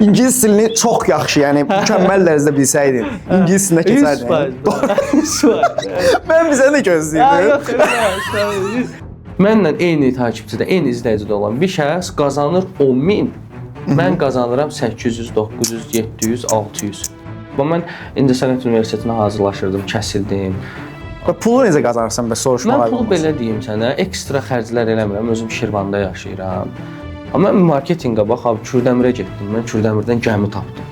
İngilis dilini çox yaxşı, yəni mükəmməl dərəcədə bilsəydin, ingilis dilinə keçərdin. 100%. 100%. Mən bizə nə Ya gözləyirdim? yox, yox, mənlə eyni takipçidə, eyni izləyicidə olan bir şəxs qazanır 10 min. Mən qazanıram 800, 900, 700, 600. Və mən İncəsənət Universitetinə hazırlaşırdım, kəsildim. Və pulu necə qazanırsan bəs soruşmaq Mən ayıb pulu olmaz. belə deyim sənə, ekstra xərclər eləmirəm, özüm Şirvanda yaşayıram. Amma mən marketinqə bax, abi Kürdəmirə getdim. Mən Kürdəmirdən gəmi tapdım.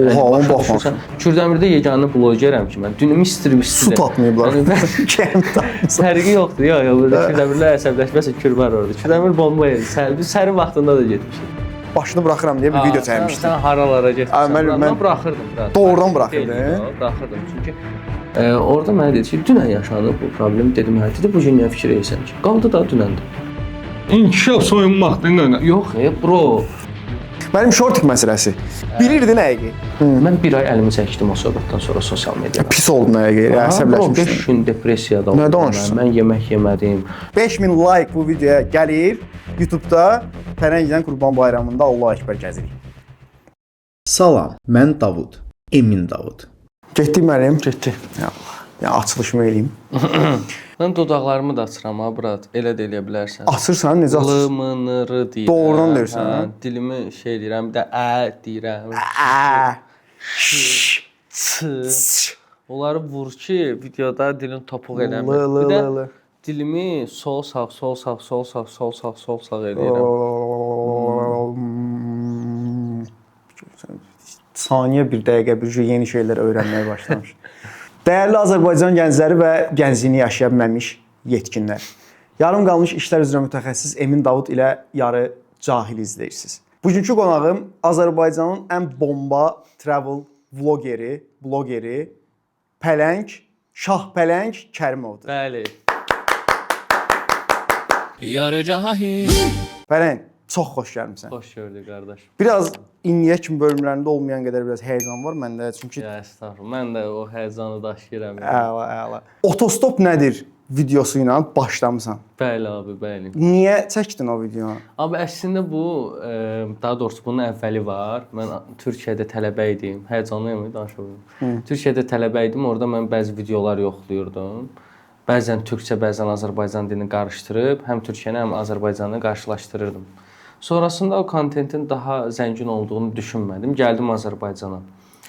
Oha, onu başa baxmamışam. düşürsən, Kürdəmirdə yeganə blogerəm ki, mən dünü Mr. Beast-dir. Su tapmayıblar. Yəni mən Gəmi tapmısan. fərqi yoxdur. Yox, yox, burada Kürdəmirlər əsəbləşməsin, Kür var orada. Kürdəmir bomba yeri. Biz sərin vaxtında da getmişik. Başını buraxıram deyə bir video çəkmişdim. Sən haralara getmirsən? Mən- Mən buraxırdım biraz. Doğrudan buraxırdın? Deyildi, buraxırdım. Çünki orada mənə dedi ki, dünən yaşanıb bu problem. Dedim, hə, dedi, bu gün niyə fikir edirsən ki? Qaldı da dünəndir. İnkişaf soyunmaqdır. Nə? Yox, bro. Mənim shorting məsələsi. Bilirdin həqiqi. Mən bir ay əlimi çəkdim o söhbətdən sonra sosial mediadan. Pis oldun həqiqi, Bro, əsəbləşmişdin. 5 gün depressiyada oldum. Nə danışırsan? Mən yemək yemədim. 5000 like bu videoya gəlir. YouTube-da Pələnglə Qurban Bayramında Allahu Ekber gəzirik. Salam, mən Davud, Emin Davud. Getdik müəllim. Getdi. Ya Allah. Ya açılışımı eləyim. Mən dodaqlarımı da açıram ha, brat. Elə də eləyə bilərsən. Açırsan, necə L, açırsan? M, N, R deyirəm. Doğrudan deyirsən, Hə, hə? dilimi şey eləyirəm, bir də ə deyirəm. Ə. Ç. Onları vur ki, videoda dilin topuq eləmir. L, L, Bir də L, L. dilimi sol sağ sol sağ sol sağ sol sağ sol sağ eləyirəm. Saniyə bir dəqiqə bir şey yeni şeylər öyrənməyə başlamış. Dəyərli Azərbaycan gəncləri və gəncliyini yaşaya bilməmiş yetkinlər. Yarım qalmış işlər üzrə mütəxəssis Emin Davud ilə yarı cahil izləyirsiniz. Bugünkü qonağım Azərbaycanın ən bomba travel vlogeri, blogeri Pələng, Şah Pələng Kərimovdur. Bəli. Yarı cahil. Pələng, çox xoş gəlmisən. Xoş gördük qardaş. Biraz indiyə kimi bölümlərində olmayan qədər biraz həyəcan var məndə, çünki Ya estağfurullah. Mən də o həyəcanı daşıyıram. Yəni. əla, əla. Otostop nədir videosu ilə başlamısan. Bəli abi, bəli. Niyə çəkdin o videonu? Abi əslində bu, daha doğrusu bunun əvvəli var. Mən Türkiyədə tələbə idim. Həyəcanlıyam, danışa bilmirəm. Türkiyədə tələbə idim. Orada mən bəzi videolar yoxlayırdım. Bəzən türkcə, bəzən Azərbaycan dilini qarışdırıb həm Türkiyəni, həm Azərbaycanı qarşılaşdırırdım. Sonrasında o kontentin daha zəngin olduğunu düşünmədim. Gəldim Azərbaycana.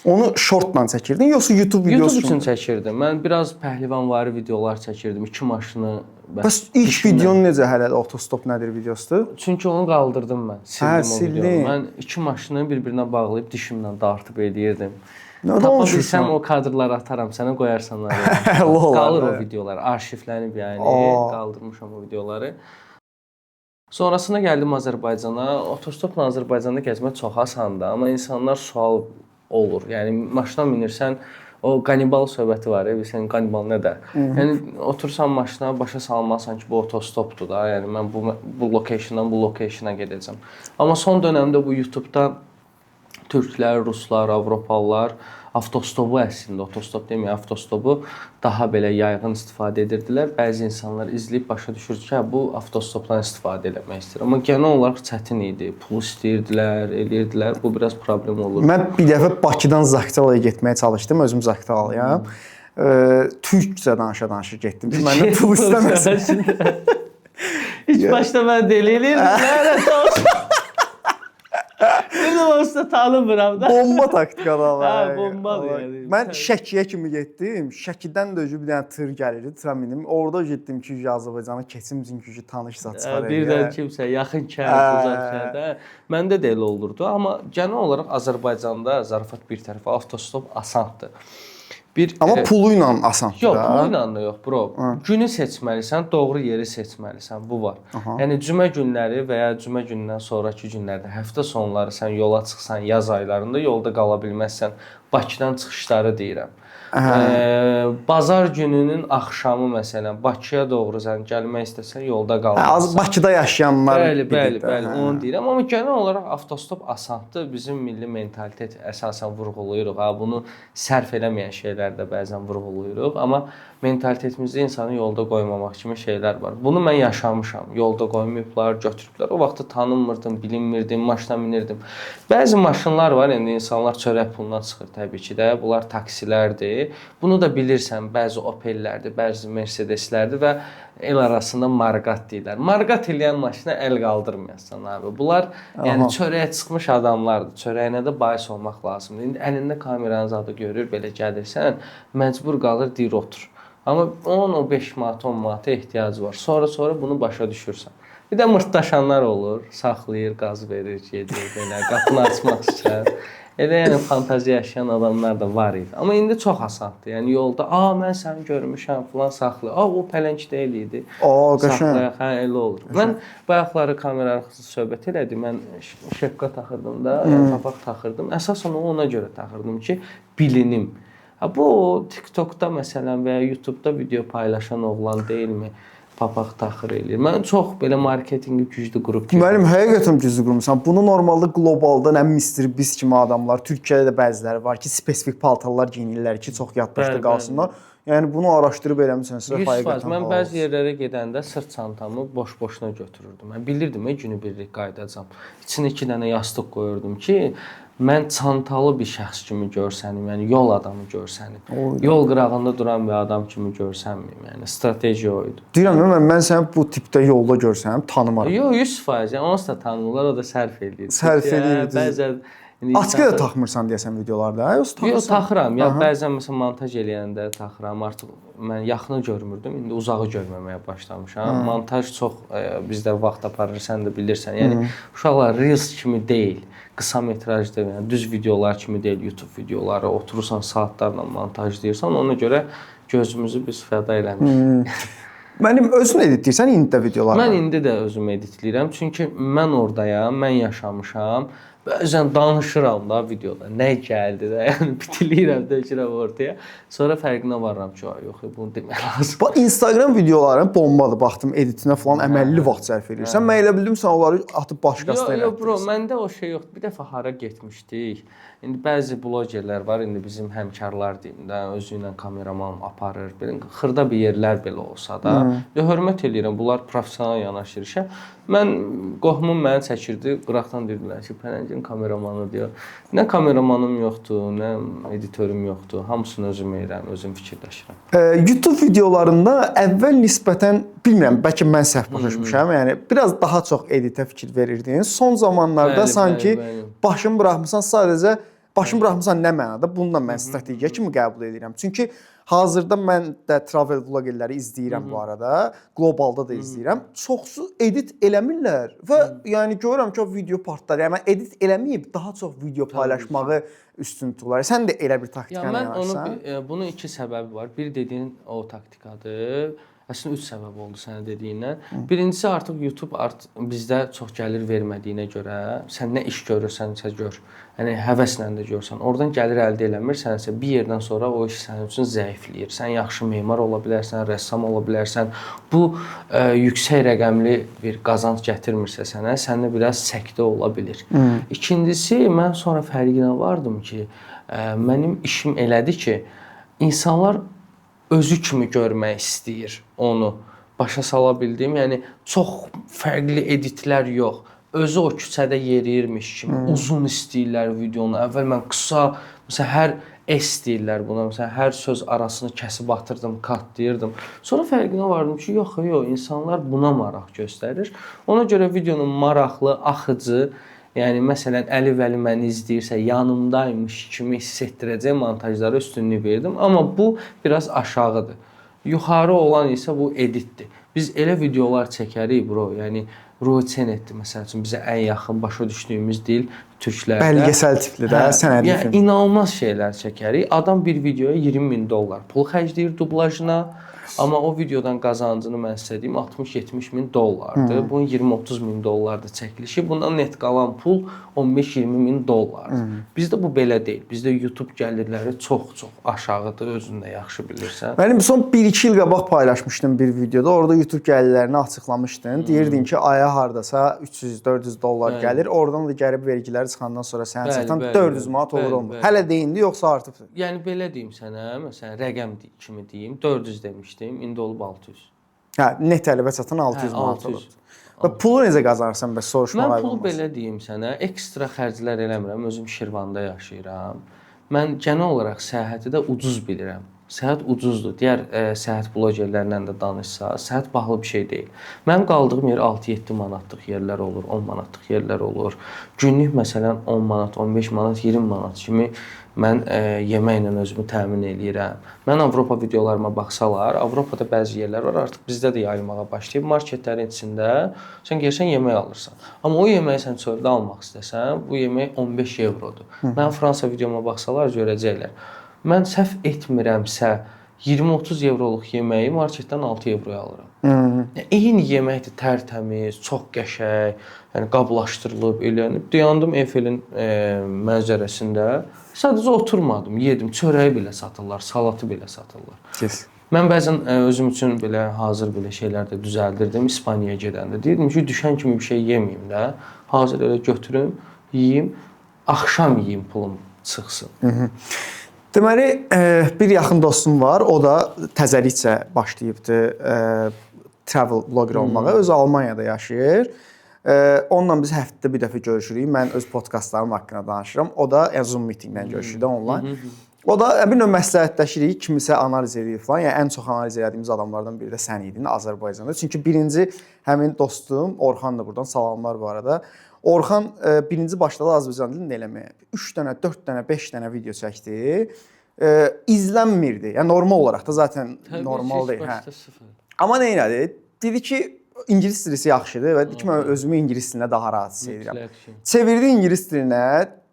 Onu shortla çəkirdin yoxsa YouTube videosu YouTube üçün çəkirdim. Mən biraz pəhlivanvari videolar çəkirdim. İki maşını Bəs ilk videon necə hələ də otostop nədir videosudur? Çünki onu qaldırdım mən. Sildim Hə, o sildin. videonu. Mən iki maşını bir-birinə bağlayıb dişimlə dartıb eləyirdim. Nə Tapa danışırsan? bilsəm o kadrları ataram sənə, qoyarsan oraya. Əla olar. Qalır o videolar, arxivlənib yəni, Aa. qaldırmışam o videoları. Sonrasında gəldim Azərbaycana. Otostopla Azərbaycanda gəzmək çox asandır, amma insanlar sual olur. Yəni maşına minirsən, o qanibal söhbəti var, bilirsən qanibal nədir? Yəni otursan maşına, başa salmalısan ki, bu otostopdur da. Yəni mən bu locationdan bu locationa gedəcəm. Amma son dövrdə bu YouTube-da türklər, ruslar, avropalılar avtostopu əslində otostop deməyək, avtostopu daha belə yayğın istifadə edirdilər. Bəzi insanlar izləyib başa düşürdü ki, hə, bu avtostopdan istifadə eləmək istəyir. Amma genel olaraq çətin idi. Pul istəyirdilər, eləyirdilər. Bu biraz problem olurdu. Mən bir dəfə Bakıdan Zaqatalaya getməyə çalışdım, özüm Zaqatalıyam. Türkcə danışa-danışa getdim ki, məndən pul istəməsin. İlk başda mən deli eləyirdim. Lənət olsun. Bir də onsuz da tanımıram da. Bomba taktikadır Allah. Hə, bombadır yəni. Mən Şəkiyə kimi getdim. Şəkidən də özü bir dənə tır gəlirdi, tıra mindim. Orada getdim ki, Azərbaycana keçim çünki ki, tanış zat çıxar. Birdən kimsə yaxın kənd, uzaq kənd. Hə. Məndə də elə olurdu, amma genel olaraq Azərbaycanda zarafat bir tərəfə avtostop asandır. Bir Amma pulu ilə asandır Yox, da. pulu ilə da yox, bro. Günü seçməlisən, doğru yeri seçməlisən. Bu var. Yəni cümə günləri və ya cümə gündən sonrakı günlərdə, həftə sonları sən yola çıxsan, yaz aylarında yolda qala bilməzsən. Bakıdan çıxışları deyirəm. Bazar gününün axşamı məsələn Bakıya doğru sən gəlmək istəsən yolda qalmazsan. Az Bakıda yaşayanlar. Bəli, bəli, bəli, onu deyirəm. Amma genel olaraq avtostop asandır. Bizim milli mentalitet əsasən vurğulayırıq. Ha, bunu sərf eləməyən şeylər də bəzən vurğulayırıq, amma mentalitetimizdə insanı yolda qoymamaq kimi şeylər var. Bunu mən yaşamışam. Yolda qoymayıblar, götürüblər. O vaxtı tanınmırdım, bilinmirdim, maşına minirdim. Bəzi maşınlar var, indi insanlar çörək puluna çıxır təbii ki də. Bunlar taksilərdir. Bunu da bilirsən, bəzi Opellərdir, bəzi Mercedeslərdir və el arasında marqat deyirlər. Marqat eləyən maşına əl qaldırmayasan abi. Bunlar yəni çörəyə çıxmış adamlardır. Çörəyinə də bahis olmaq lazımdır. İndi əlində kameranı zadı görür, belə gəlirsən, məcbur qalır, deyir otur. Amma onun o 5 manat, 10 manata ehtiyacı var. Sonra bunu başa düşürsən. Bir də mırtdaşanlar olur, saxlayır, qaz verir, gedir belə, qapını açmaq istəyir. Elə yəni fantaziya yaşayan adamlar da var idi. Amma indi çox asandır. Yəni yolda, "A, mən səni görmüşəm" filan saxlayır. "A, o pələng deyil idi." O, qəşəng. Hə, elə olur. Mən bayaqları kamera arxası söhbət elədim. Mən şepka taxırdım da, yəni papaq taxırdım. Əsasən onu ona görə taxırdım ki, bilinim. Ha, bu TikTokda məsələn və ya YouTube'da video paylaşan oğlan deyilmi? Papaq taxır eləyir. Mən çox belə marketinqi güclü qrup. Müəllim, həqiqətən güclü qurmusan. Bunu normalda qlobalda nə Mr. Beast kimi adamlar, Türkiyədə də bəziləri var ki, spesifik paltarlar geyinirlər ki, çox yaddaşda qalsınlar. Yəni bunu araşdırıb eləmisənsə, həqiqətən. Mən bəzi yerlərə gedəndə sırt çantamı boş-boşuna götürürdüm. Mən bilirdim, günübirlik qayıdacam. İçinə 2 dənə yastıq qoyurdum ki, mən çantalı bir şəxs kimi görsənim, yəni yol adamı görsənim. Yol qırağında duran bir adam kimi görsənməyim. Yəni strateji o idi. Deyirəm, mən səni bu tipdə yolda görsəm tanımaram. Yox, 100%. Yəni onsuz da tanınırlar, o da sərf eləyir. Sərf eləyir. Bəzən açqı da taxmırsan deyəsən videolarda, yoxsa taxırsan? Yox, taxıram. Ya bəzən məsələn montaj eləyəndə taxıram. Artıq mən yaxını görmürdüm, indi uzağı görməməyə başlamışam. Montaj çox bizdə vaxt aparır, sən də bilirsən. Yəni uşaqlar Reels kimi deyil, qısa metraj deyil, yəni düz videolar kimi deyil, YouTube videoları oturursan saatlarla montajlayırsan. Ona görə gözümüzü biz fəda eləmişik. Mənim özün editləyirsən indi də videoları? Mən indi də özüm editləyirəm, çünki mən oradayam, mən yaşamışam. Bəzən danışıram da videoda, nə gəldi də, yəni bitilirəm, dökürəm ortaya. Sonra fərqinə varıram ki, yox, bunu demək lazım. Bax, Instagram videoların bombadır, baxdım editinə falan əməlli vaxt sərf edirsən. Mən elə bildim sən onları atıb başqasına elətdirirsən. Yox, bro, məndə o şey yoxdur. Bir dəfə hara getmişdik. İndi bəzi blogerlər var, indi bizim həmkarlar deyim də, özü ilə kameraman aparır. Belə xırda bir yerlər belə olsa da, hörmət eləyirəm, bunlar professional yanaşır işə. Mən qohumum məni çəkirdi, qıraqdan deyirdilər ki, pələngin kameramanı deyir. Nə kameramanım yoxdur, nə editörüm yoxdur. Hamısını özüm edirəm, özüm fikirləşirəm. YouTube videolarında əvvəl nisbətən, bilmirəm, bəlkə mən səhv başa düşmüşəm, yəni biraz daha çox editə fikir verirdin. Son zamanlarda sanki başını buraxmısan, sadəcə başını buraxmısan nə mənada? Bunu da mən strategiya kimi qəbul edirəm. Çünki hazırda mən də travel vlogerləri izləyirəm bu arada, qlobalda da izləyirəm. Çoxsu edit eləmirlər və yəni görürəm ki, o video partlar. Yəni mən edit eləməyib daha çox video paylaşmağı üstün tuturlar. Sən də elə bir taktikanı yanaşsan. Bunun iki səbəbi var. Bir dediyin o taktikadır. Əslində 3 səbəb oldu sənə dediyindən. Birincisi artıq YouTube bizdə çox gəlir vermədiyinə görə sən nə iş görürsənsə gör. Yəni həvəslə də görsən, oradan gəlir əldə eləmirsənsə, bir yerdən sonra o iş sənin üçün zəifləyir. Sən yaxşı memar ola bilərsən, rəssam ola bilərsən. Bu yüksək rəqəmli bir qazanc gətirmirsə sənə, səndə biraz səktə ola bilir. İkincisi, mən sonra fərqinə vardım ki, mənim işim elədir ki, insanlar özü kimi görmək istəyir onu. Başa sala bildiyim, yəni çox fərqli editlər yox. Özü o küçədə yeriyirmiş kimi uzun istəyirlər videonu. Əvvəl mən qısa, məsələn hər S deyirlər buna. Məsələn hər söz arasını kəsib atırdım, katlayırdım. Sonra fərqinə vardım ki, yox, yox, insanlar buna maraq göstərir. Ona görə videonun maraqlı, axıcı, yəni məsələn Əli Vəli məni izləyirsə yanımdaymış kimi hiss etdirəcək montajlara üstünlük verdim. Amma bu biraz aşağıdır. Yuxarı olan isə bu editdir. Biz elə videolar çəkərik bro, yəni Rocenetdir məsəl üçün bizə ən yaxın başa düşdüyümüz dil. Türklərdə. Bəlgəsəl tipli də, sənədli yəni, film. İnanılmaz şeylər çəkərik. Adam bir videoya 20 min dollar pul xərcləyir dublajına. Amma o videodan qazancını mən sizə deyim 60-70 min dollardır. Bunun 20-30 min dollardır çəkilişi. Bundan net qalan pul 15-20 min dollardır. Bizdə bu belə deyil. Bizdə YouTube gəlirləri çox-çox aşağıdır, özün də yaxşı bilirsən. Mənim son 1-2 il qabaq paylaşmışdım bir videoda. Orada YouTube gəlirlərini açıqlamışdın. Deyirdin ki, aya hardasa 300-400 dollar gəlir. Oradan da gəlib vergiləri çıxandan sonra sənin çatan 400 manat olur olmur. Hələ də indi yoxsa artıbdır? Yəni belə deyim sənə, məsələn, rəqəm kimi deyim, 400 demişdim, indi olub 600. Hə, net əlbə çatan 600 Hə, manat 600. olur. Və pulu necə qazanırsan bəs, soruşmaq Mən ayıb pulu olmaz. belə deyim sənə, ekstra xərclər eləmirəm, özüm Şirvanda yaşayıram. Mən genel olaraq səyahəti də ucuz bilirəm. Səyahət ucuzdur. Digər səyahət blogerlərlə də danışsa, səyahət bahalı bir şey deyil. Mənim qaldığım yer 6-7 manatlıq yerlər olur, 10 manatlıq yerlər olur. Günlük məsələn 10 manat, 15 manat, 20 manat kimi mən yeməklə özümü təmin eləyirəm. Mən Avropa videolarıma baxsalar, Avropada bəzi yerlər var, artıq bizdə də yayılmağa başlayıb. Marketlərin içində sən gəlsən yemək alırsan. Amma o yeməyi sən çöldə almaq istəsən, bu yemək 15 evrodur. Mən Fransa videoma baxsalar görəcəklər. Mən səhv etmirəmsə 20-30 evroluq yeməyi marketdən 6 evroya alıram. Yəni, eyni yeməkdir, tərtəmiz, çox qəşəng, yəni qablaşdırılıb, elənib. Dayandım Eyfelin mənzərəsində. Sadəcə oturmadım, yedim. Çörəyi belə satırlar, salatı belə satırlar. Kes. Mən bəzən özüm üçün belə hazır belə şeylər də düzəldirdim İspaniyaya gedəndə. Deyirdim ki, düşən kimi bir şey yeməyim də. Hazır elə götürüm, yeyim, axşam yeyim, pulum çıxsın. Deməli, bir yaxın dostum var. O da təzəlikcə başlayıbdı travel blogger olmağa. Özü Almaniyada yaşayır. Onunla biz həftədə bir dəfə görüşürük. Mən öz podkastlarım haqqında danışıram. O da yəni Zoom meetingdən görüşürük də onunla. O da bir növ məsləhətləşirik, kimisə analiz edir falan. Yəni ən çox analiz elədiyimiz adamlardan biri də sən idin Azərbaycanda. Çünki birinci həmin dostum Orxan da, buradan salamlar bu arada. Orxan birinci başladı Azərbaycan dilində eləməyə. 3 dənə, 4 dənə, 5 dənə video çəkdi. İzlənmirdi. Yəni normal olaraq da zaten Təbii ki, normal ilk deyil. Hə. başda sıfır. Amma nə elədi? Dedi ki, ingilis dili yaxşıdır və dedi ki, mən özümü ingilis dilində daha rahat hiss edirəm. Mütləq ki. Çevirdi ingilis dilinə.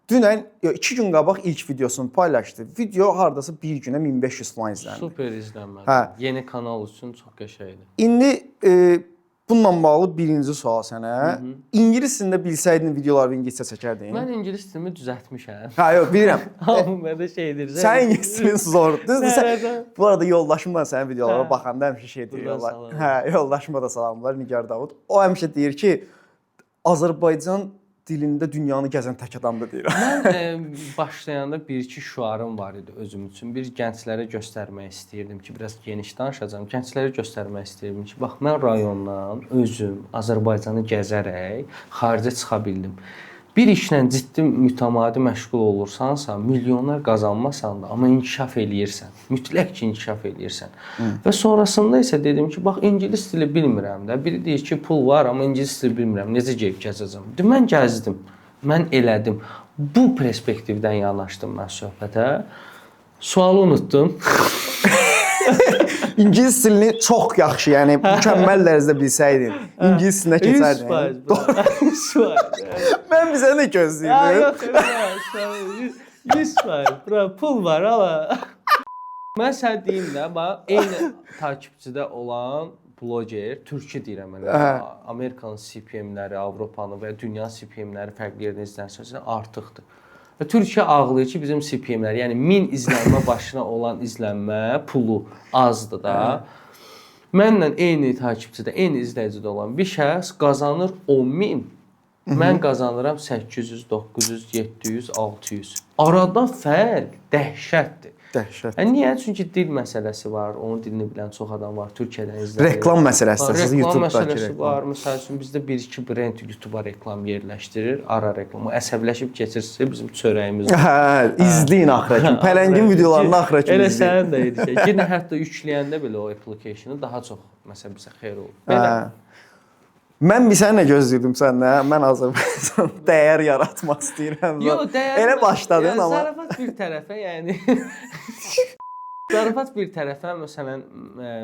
Dünən, yox, 2 gün qabaq ilk videosunu paylaşdı. Video hardasa bir günə 1500 falan izləndi. Super izlənmədi. Hə. Yeni kanal üçün çox qəşəngdir. İndi bununla bağlı birinci sual sənə. İngilis dilində bilsəydin videoları ingiliscə çəkərdin? Mən ingilis dilimi düzəltmişəm. Hə, yox, bilirəm. Hamı mənə şey deyir. Sən ingilis dilin zor. Düzdür, sən Hə, bu arada yoldaşımla sənin videolara Hə. baxanda həmişə şey deyir. Buradan Yolla- salam. Hə, yoldaşıma da salamlar Nigar Davud. O həmişə deyir ki, Azərbaycan dilində dünyanı gəzən tək adamdır deyir. Mən başlayanda bir-iki şüarım var idi özüm üçün. Bir gənclərə göstərmək istəyirdim ki, biraz geniş danışacağam. Gənclərə göstərmək istəyirdim ki, bax mən rayondan özüm Azərbaycanı gəzərək xaricə çıxa bildim. Bir işlə ciddi mütəmadi məşğul olursansa, milyonlar qazanmasan da, amma inkişaf eləyirsən. Mütləq ki, inkişaf eləyirsən. Və sonrasında isə dedim ki, bax ingilis dili bilmirəm də. Biri deyir ki, pul var, amma ingilis dili bilmirəm. Necə gedib gəzəcəm? Dedim, mən gəzdim. Mən elədim. Bu perspektivdən yanaşdım mən söhbətə. Sualı unutdum. İngilis dilini çox yaxşı, yəni mükəmməl dərəcədə bilsəydin, ingilis dilinə keçərdin. 100%. Bro. 100%. Mən bizə nə Ya gözləyirdim? yox, yox, 100%. Bro, pul var amma. Mən sənə deyim də, bax, eyni takipçidə olan bloger, türkü deyirəm elə. Hə. Amerikanın CPM-ləri, Avropanın və ya dünya CPM-ləri fərqli yerdən izlənsə artıqdır. Və Türkiyə ağlayır ki, bizim CPM-lər, yəni 1000 izlənmə başına olan izlənmə pulu azdır da. Mənlə eyni takipçidə, eyni izləyicidə olan bir şəxs qazanır 10 min. Mən qazanıram 800, 900, 700, 600. Arada fərq dəhşətdir. Dəhşət. Yəni niyə? Çünki dil məsələsi var. Onun dilini bilən çox adam var. Türkiyədən izləyir. Reklam məsələsi də, siz Reklam YouTube-dakı məsələsi reklam. var. Məsəl üçün bizdə bir-iki brend YouTube-a reklam yerləşdirir, ara reklamı. Əsəbləşib keçirsə bizim çörəyimiz. Hə, izləyin axıra kimi. Pələngin videolarını axıra kimi Elə izləyin. sənin də idi şey. Yenə hətta yükləyəndə belə o application-ı daha çox məsələn bizə xeyir olur. Belə. Hə. Mən bir sənə nə gözləyirdim səndən? Mən Azərbaycan dəyər yaratmaq istəyirəm. Yox, dəyər. Elə başladın Yəni, amma zarafat bir tərəfə, yəni. Zarafat bir tərəfə, məsələn,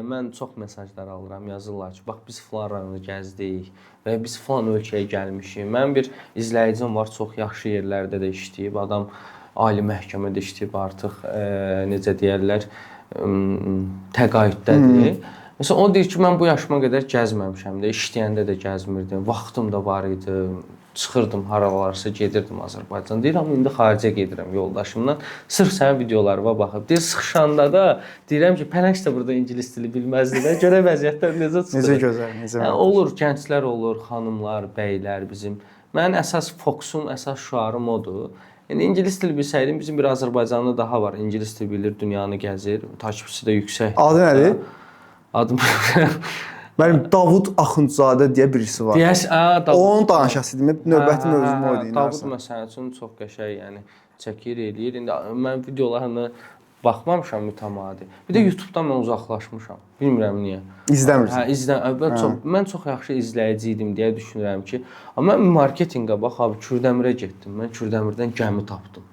mən çox mesajlar alıram, yazırlar ki, bax biz filan rayonu gəzdik və biz filan ölkəyə gəlmişik. Mənim bir izləyicim var, çox yaxşı yerlərdə də işləyib, adam ali məhkəmədə işləyib artıq, necə deyərlər, təqaüddədir. Məsələn, o deyir ki, mən bu yaşıma qədər gəzməmişəm də, işləyəndə də gəzmirdim, vaxtım da var idi, çıxırdım haralarsa gedirdim Azərbaycan. Deyir, amma indi xaricə gedirəm yoldaşımla. Sırf sənin videolarına baxıb. Deyir, sıxışanda da deyirəm ki, pələng də burada ingilis dili bilməzdi də. Görək vəziyyətlər necə çıxır. Necə gözəl, necə. Yəni, olur, gənclər olur, xanımlar, bəylər bizim. Mənim əsas fokusum, əsas şüarım odur. Yəni ingilis dili bilsəydim, bizim bir Azərbaycanlı daha var. İngilis dili bilir, dünyanı gəzir. Takipçisi də yüksək. Adı nədir? Adım Mənim Davud Axundzadə deyə birisi var. Deyəs, Davud. Onun danışası idi. Növbəti mövzum o idi. Davud məsəl üçün çox qəşəng, yəni çəkir, eləyir. İndi mən videolarını baxmamışam mütəmadi. Bir də YouTube-dan mən uzaqlaşmışam. Bilmirəm niyə. İzləmirsən. Hə, mən çox yaxşı izləyici idim deyə düşünürəm ki, amma mən marketinqə bax abi, Kürdəmirə getdim. Mən Kürdəmirdən gəmi tapdım.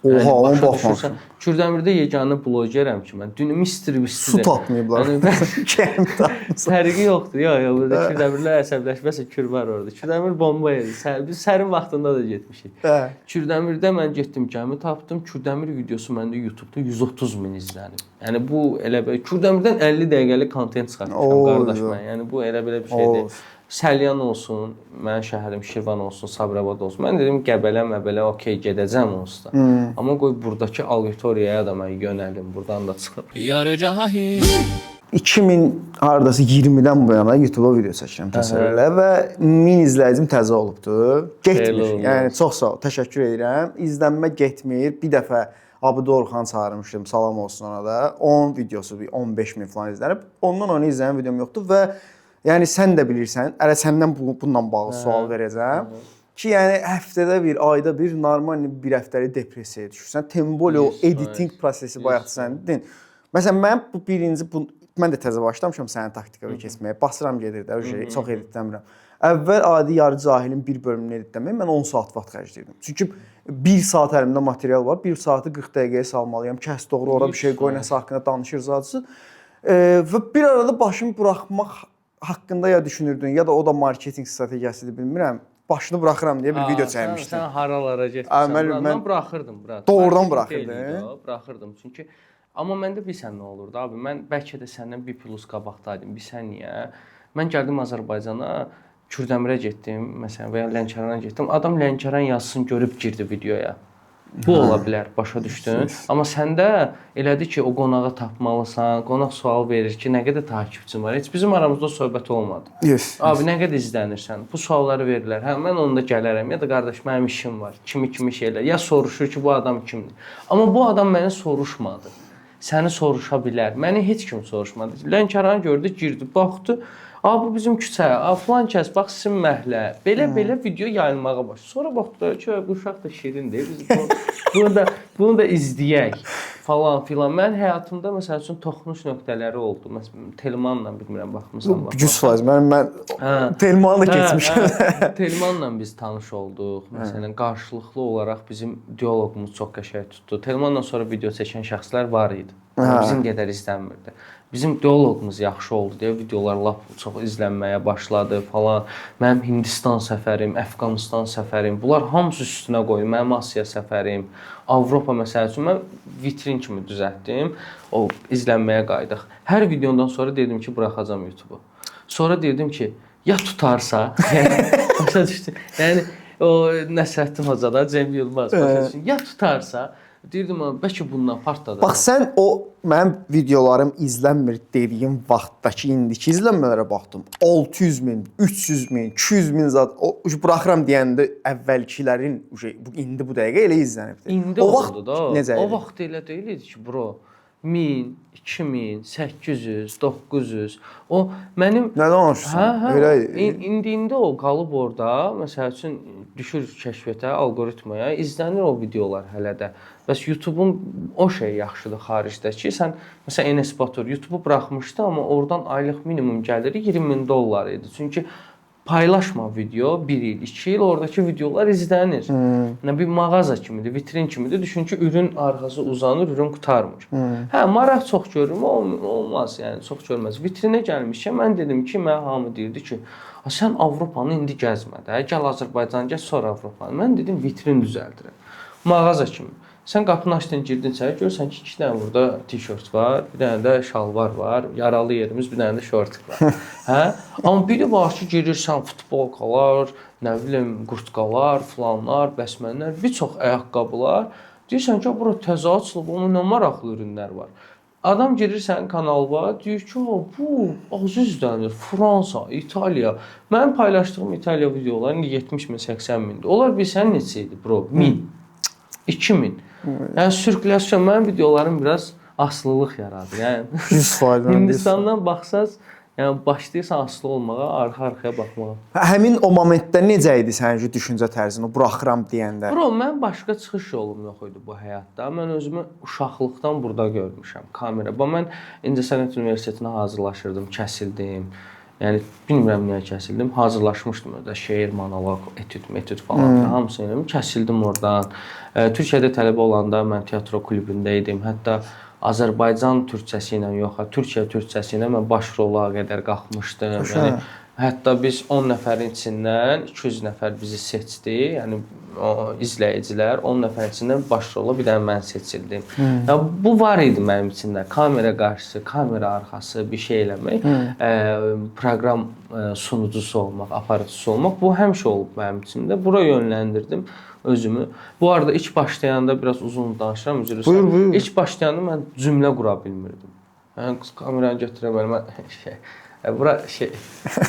Oha, ona baxmamışam. Kürdəmirdə yeganə blogerəm ki, mən dün Mr. Beast-i Su tapmayıblar. Gəmi tapmısan. Fərqi yoxdur. Yox, yox, burada Kürdəmirlər əsəbləşməsə kür var orada. Kürdəmir bomba yeri. Biz sərin vaxtında da getmişik. Hə. Kürdəmirdə mən getdim, gəmi tapdım. Kürdəmir videosu məndə YouTube-da 130 min izlənib. Yəni bu elə belə Kürdəmirdən 50 dəqiqəlik kontent çıxartmışam qardaş mən. Yəni bu elə belə bir şey deyil. Səlyan olsun, mənim şəhərim Şirvan olsun, Sabirabad olsun. Mən dedim Qəbələ, Məbələ, okey gedəcəm onsuz da. Amma qoy buradakı auditoriyaya da mən yönəlim, buradan da çıxım. Yarı cahil. 2000 hardasa 20-dən bu yana YouTube-a video çəkirəm təsəvvür elə və 1000 izləyicim təzə olubdu. Getmir. Yəni çox sağ ol, təşəkkür edirəm. İzlənmə getmir. Bir dəfə Abu Orxan çağırmışdım, salam olsun ona da. Onun videosu bir 15 min falan izlənib. Ondan onu izləyən videom yoxdur və yəni sən də bilirsən, hələ səndən bununla bağlı sual verəcəm. Ki, yəni həftədə bir, ayda bir normal bir həftəlik depressiyaya düşürsən. Tembol o editing prosesi bayaq sən dedin. Məsələn, mən bu birinci mən də təzə başlamışam sənin taktikanı keçməyə. Basıram gedir də, çox editləmirəm. Əvvəl adi yarı cahilin bir bölümünü editləməyə mən 10 saat vaxt xərcləyirdim. Çünki 1 saat əlimdə material var, 1 saatı 40 dəqiqəyə salmalıyam. Kəs doğru ora bir şey qoy, nəsə haqqında danışır zadısı. Və bir arada başımı buraxmaq haqqında ya düşünürdün, ya da o da marketinq strategiyasıdır, bilmirəm. Başını buraxıram deyə bir video çəkmişdim. Sən haralara getmirsən? Mən buraxırdım, brat. Doğrudan buraxırdın. Buraxırdım çünki amma məndə bilsən nə olurdu abi? Mən bəlkə də səndən bir plus qabaqdaydım. Bilsən niyə? Mən gəldim Azərbaycana, Kürdəmirə getdim, məsələn, və ya Lənkərana getdim. Adam Lənkəran yazsın görüb girdi videoya. Bu ola bilər, başa düşdün? Amma səndə elədir ki, o qonağı tapmalısan, qonaq sual verir ki, nə qədər takipçin var? Heç bizim aramızda söhbət olmadı. Yes. Abi, nə qədər izlənirsən? Bu sualları verirlər. Hə, mən onda gələrəm. Ya da qardaş, mənim işim var. Kimi şeylər. Ya soruşur ki, bu adam kimdir? Amma bu adam məni soruşmadı. Səni soruşa bilər. Məni heç kim soruşmadı. Lənkəranı gördü, girdi, baxdı. A, bu bizim küçə, a, filan kəs, bax sizin məhəllə. Belə-belə video yayılmağa başladı. Sonra baxdılar ki, bu uşaq da şirindir. Biz bunu da izləyək falan filan. Mən həyatımda məsəl üçün toxunuş nöqtələri oldu. Məsələn, Telmanla bilmirəm baxmısan. 100%. Mən Telmanı da keçmişəm. Telmanla biz tanış olduq. Məsələn, qarşılıqlı olaraq bizim dialoqumuz çox qəşəng tutdu. Telmanla sonra video çəkən şəxslər var idi. Bizim qədər izlənmirdi. Bizim dialoqumuz yaxşı oldu deyə videolar lap çox izlənməyə başladı falan. Mənim Hindistan səfərim, Əfqanistan səfərim, bunlar hamısı üstünə qoydu. Mənim Asiya səfərim, Avropa məsəl üçün mən vitrin kimi düzəltdim. O izlənməyə qayıdıq. Hər videondan sonra dedim ki, buraxacam YouTube-u. Sonra dedim ki, ya tutarsa, yəni başa düşdün. Yəni o Nəsrəddin Hoca da, Cem Yılmaz başa düşdün. Ya tutarsa, deyirdim, bəlkə bundan partladı. Bax sən o mənim videolarım izlənmir dediyim vaxtdakı indiki izlənmələrə baxdım. 600 min, 300 min, 200 min zat o buraxıram deyəndə əvvəlkilərin bu indi bu dəqiqə elə izlənibdi. İndi o vaxt da. Necə O vaxt elə deyil idi ki, bro. 1000, 2000, 800, 900. O mənim Nə danışırsan? Hə, Elə idi. İndi o qalıb orada, məsəl üçün düşür kəşfiyyata, alqoritmaya, izlənir o videolar hələ də. Bəs YouTube-un o şey yaxşıdır xaricdə ki, sən məsələn Enes Batur YouTube-u buraxmışdı, amma oradan aylıq minimum gəliri 20 min dollar idi. Çünki Paylaşma video 1 il, 2 il oradakı videolar izlənir. Nə bir mağaza kimidir, vitrin kimidir. Düşün ki, ürün arxası uzanır, ürün qurtarmır. Hə, maraq çox görürmü? Olmaz, yəni çox görməz. Vitrinə gəlmişkən mən dedim ki, mənə hamı deyirdi ki, sən Avropanı indi gəzmə də, gəl Azərbaycan gəz, sonra Avropanı. Mən dedim vitrin düzəldirəm. Mağaza kimi. Sən qapını açdın, girdin içəri, görürsən ki, 2 dənə burada tişört var, bir dənə də şalvar var, yaralı yerimiz bir dənə də şort var. Hə? Amma biri var ki, girirsən futbolkalar, nə bilim, qurtkalar, filanlar, bəsmənlər, bir çox ayaqqabılar. Deyirsən ki, bura təzə açılıb, amma nə maraqlı ürünlər var. Adam girir sənin kanalına, deyir ki, bu az izlənir. Fransa, İtaliya. Mənim paylaşdığım İtaliya videoları indi 70 min, 80 mindir. Onlar bilsən neçə idi, bro? 1000. 2000. Yəni sirkulyasiya mənim videolarım biraz asılılıq yaradır. Yəni 100%. Hindistandan baxsaz, yəni başlayırsan asılı olmağa, arxa-arxaya baxmağa. Həmin o momentdə necə idi sənin düşüncə tərzin, o buraxıram deyəndə? Bro, mənim başqa çıxış yolum yox idi bu həyatda. Mən özümü uşaqlıqdan burada görmüşəm, kamera. Bax mən İncəsənət Universitetinə hazırlaşırdım, kəsildim. Yəni bilmirəm niyə kəsildim. Hazırlaşmışdım orada şeir, monoloq, etüd, metüd falan filan hamısını elədim. Kəsildim oradan. Türkiyədə tələbə olanda mən teatro klubunda idim. Hətta Azərbaycan türkçəsi ilə yox, Türkiyə türkçəsi ilə mən baş rola qədər qalxmışdım. Yəni hətta biz 10 nəfərin içindən 200 nəfər bizi seçdi. Yəni o izləyicilər 10 nəfərin içindən baş rola bir dənə mən seçildim. Yəni bu var idi mənim içimdə. Kamera qarşısı, kamera arxası bir şey eləmək, proqram sunucusu olmaq, aparıcısı olmaq bu həmişə olub mənim içimdə. Bura yönləndirdim özümü. Bu arada ilk başlayanda biraz uzun danışıram, üzr istəyirəm. Buyur, buyur. İlk başlayanda mən cümlə qura bilmirdim. Yəni kameranı götürə bilməm. Bura şey,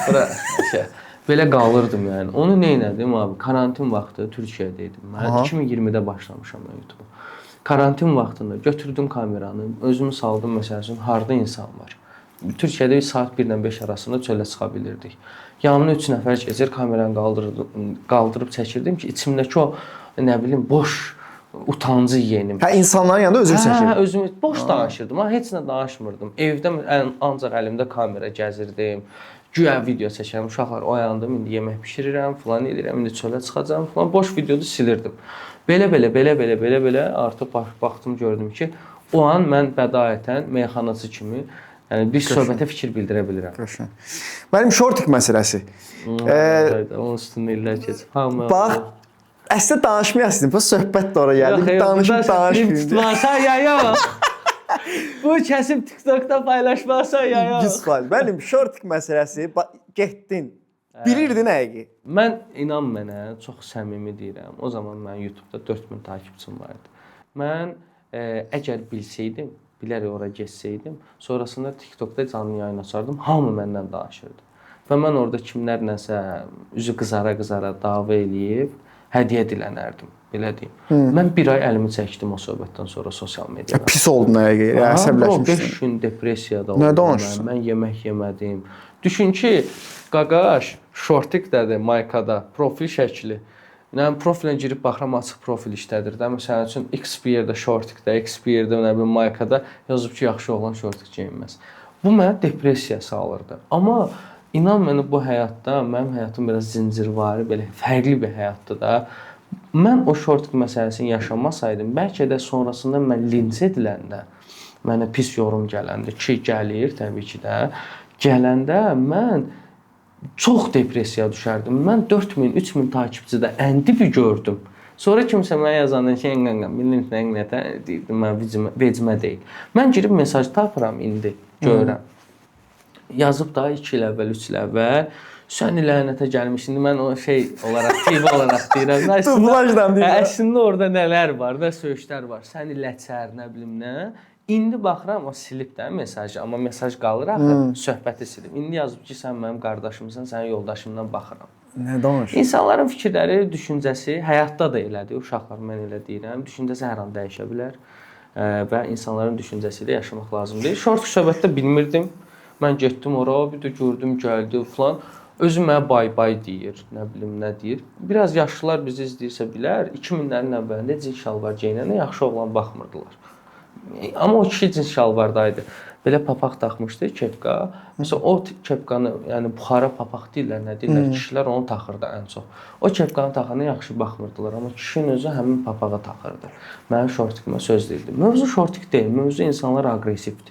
bura şey. Belə qalırdım yəni. Onu nə etdim abi? Karantin vaxtı Türkiyədə idim. Mən 2020-də başlamışam mən YouTube-a. Karantin vaxtında götürdüm kameranı, özümü saldım məsəl üçün harda insan var. Türkiyədə bir saat 1 ilə 5 arasında çölə çıxa bilirdik. Yanımda 3 nəfər keçir, kameranı qaldırıb çəkirdim ki, içimdəki o nə bilim boş utancı yenim. Hə, insanların yanında özün çəkirdin. Hə, özümü boş danışırdım. Ha, heç nə danışmırdım. Evdə ancaq əlimdə kamera gəzirdim. Güya video çəkirəm. Uşaqlar oyandım, indi yemək bişirirəm, filan edirəm, indi çölə çıxacağam filan. Boş videodu silirdim. Belə artıq baxdım, gördüm ki, o an mən bədaətən meyxanaçı kimi, yəni bir söhbətə fikir bildirə bilirəm. Qəşəng. Mənim şortik məsələsi. Onun üstündə illər keçib. Hamı. Bax, əslində danışmaya istəyirdim. Bu söhbət də ora gəldi. Danışıb danışmayım. Tutmasa yaya. Bu kəsib TikTokda paylaşmasa yaya. 100%. Mənim şortik məsələsi getdin. Bilirdin həqiqi. Mən inan mənə çox səmimi deyirəm. O zaman mən YouTube-da 4000 takipçim var idi. Mən əgər bilsəydim, bilərək ora getsəydim, sonrasında TikTokda canlı yayın açardım. Hamı məndən danışırdı. Və mən orada kimlərləsə üzü qızara-qızara dava eləyib hədiyyə dilənərdim, belə deyim. Mən bir ay əlimi çəkdim o söhbətdən sonra sosial mediadan. Pis oldun həqiqi, əsəbləşmişdin. 5 gün depressiyada oldum. Nə danışırsan? Mən yemək yemədim. Düşün ki, qaqaş şortikdədir maykada, profil şəkli. Nə profilə girib baxıram, açıq profil işlədir də. Məsəl üçün X bir yerdə şortikdə, X bir yerdə nə bilim maykada yazıb ki, yaxşı oğlan şortik geyinməz. Bu mənə depressiya salırdı. Amma inan mənə bu həyatda, mənim həyatım biraz zincirvari, belə fərqli bir həyatdır da. Mən o şortik məsələsini yaşamasaydım, bəlkə də sonrasında mən linç ediləndə, mənə pis yorum gələndə ki, gəlir təbii ki də, gələndə mən çox depressiyaya düşərdim. Mən 4000, 3000 takipçidə əndi bir gördüm. Sonra kimsə mənə yazanda ki, bilmirəm nə deyirdim, mən vecimə deyil. Mən girib mesaj tapıram indi, görürəm. Yazıb da 2 il əvvəl, 3 il əvvəl, sən lənətə gəlmiş. İndi mən o şey olaraq, TV olaraq deyirəm. Dublajla deyirəm. Əslində orada nələr var, nə söyüşlər var. Səni ləçər, nə bilim nə. İndi baxıram, o silib də mesajı, amma mesaj qalır axı, söhbəti silib. İndi yazıb ki, sən mənim qardaşımsan, sənin yoldaşımdan baxıram. Nə danışırsan? İnsanların fikirləri, düşüncəsi həyatda da elədir. Uşaqlar, mən elə deyirəm, düşüncəsi hər an dəyişə bilər və insanların düşüncəsi ilə yaşamaq lazım deyil. Şort söhbətdə bilmirdim. Mən getdim ora, bir də gördüm, gəldi filan. Özü mənə bay-bay deyir, nə bilim nə deyir. Biraz yaşlılar bizi izləyirsə bilər, 2000-lərin əvvəlində cins şalvar geyinəndə yaxşı oğlan baxmırdılar. Amma o kişi cins şalvardaydı. Belə papaq taxmışdı, kepka. Məsələn, o kepkanı, yəni buxara papaq deyirlər, nə deyirlər, kişilər onu taxırdı ən çox. O kepkanı taxana yaxşı baxmırdılar, amma kişinin özü həmin papağı taxırdı. Mənim şortikimə söz deyildi. Mövzu şortik deyil, mövzu insanlar aqressivdir.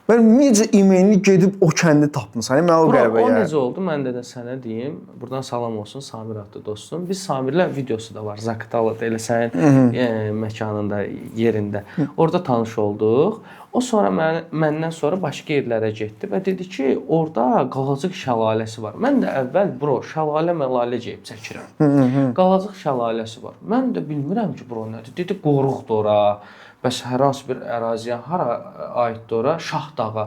Mən necə imenli gedib o kəndi tapmısan? Mənə o qəribə O gəlir. necə oldu? Mən də sənə deyim. Buradan salam olsun Samir adlı dostum. Biz Samirlə videosu da var. Zaqatalıda elə sənin məkanında, yerində. Orada tanış olduq. O sonra məndən sonra başqa yerlərə getdi və dedi ki, orada Qalacıq şəlaləsi var. Mən də əvvəl bro şəlalə məlalə geyib çəkirəm. Qalacıq şəlaləsi var. Mən də bilmirəm ki, bro nədir. Dedi qoruqdur ora. Bəs hər hansı bir əraziyə hara aiddir ora? Şah Dağa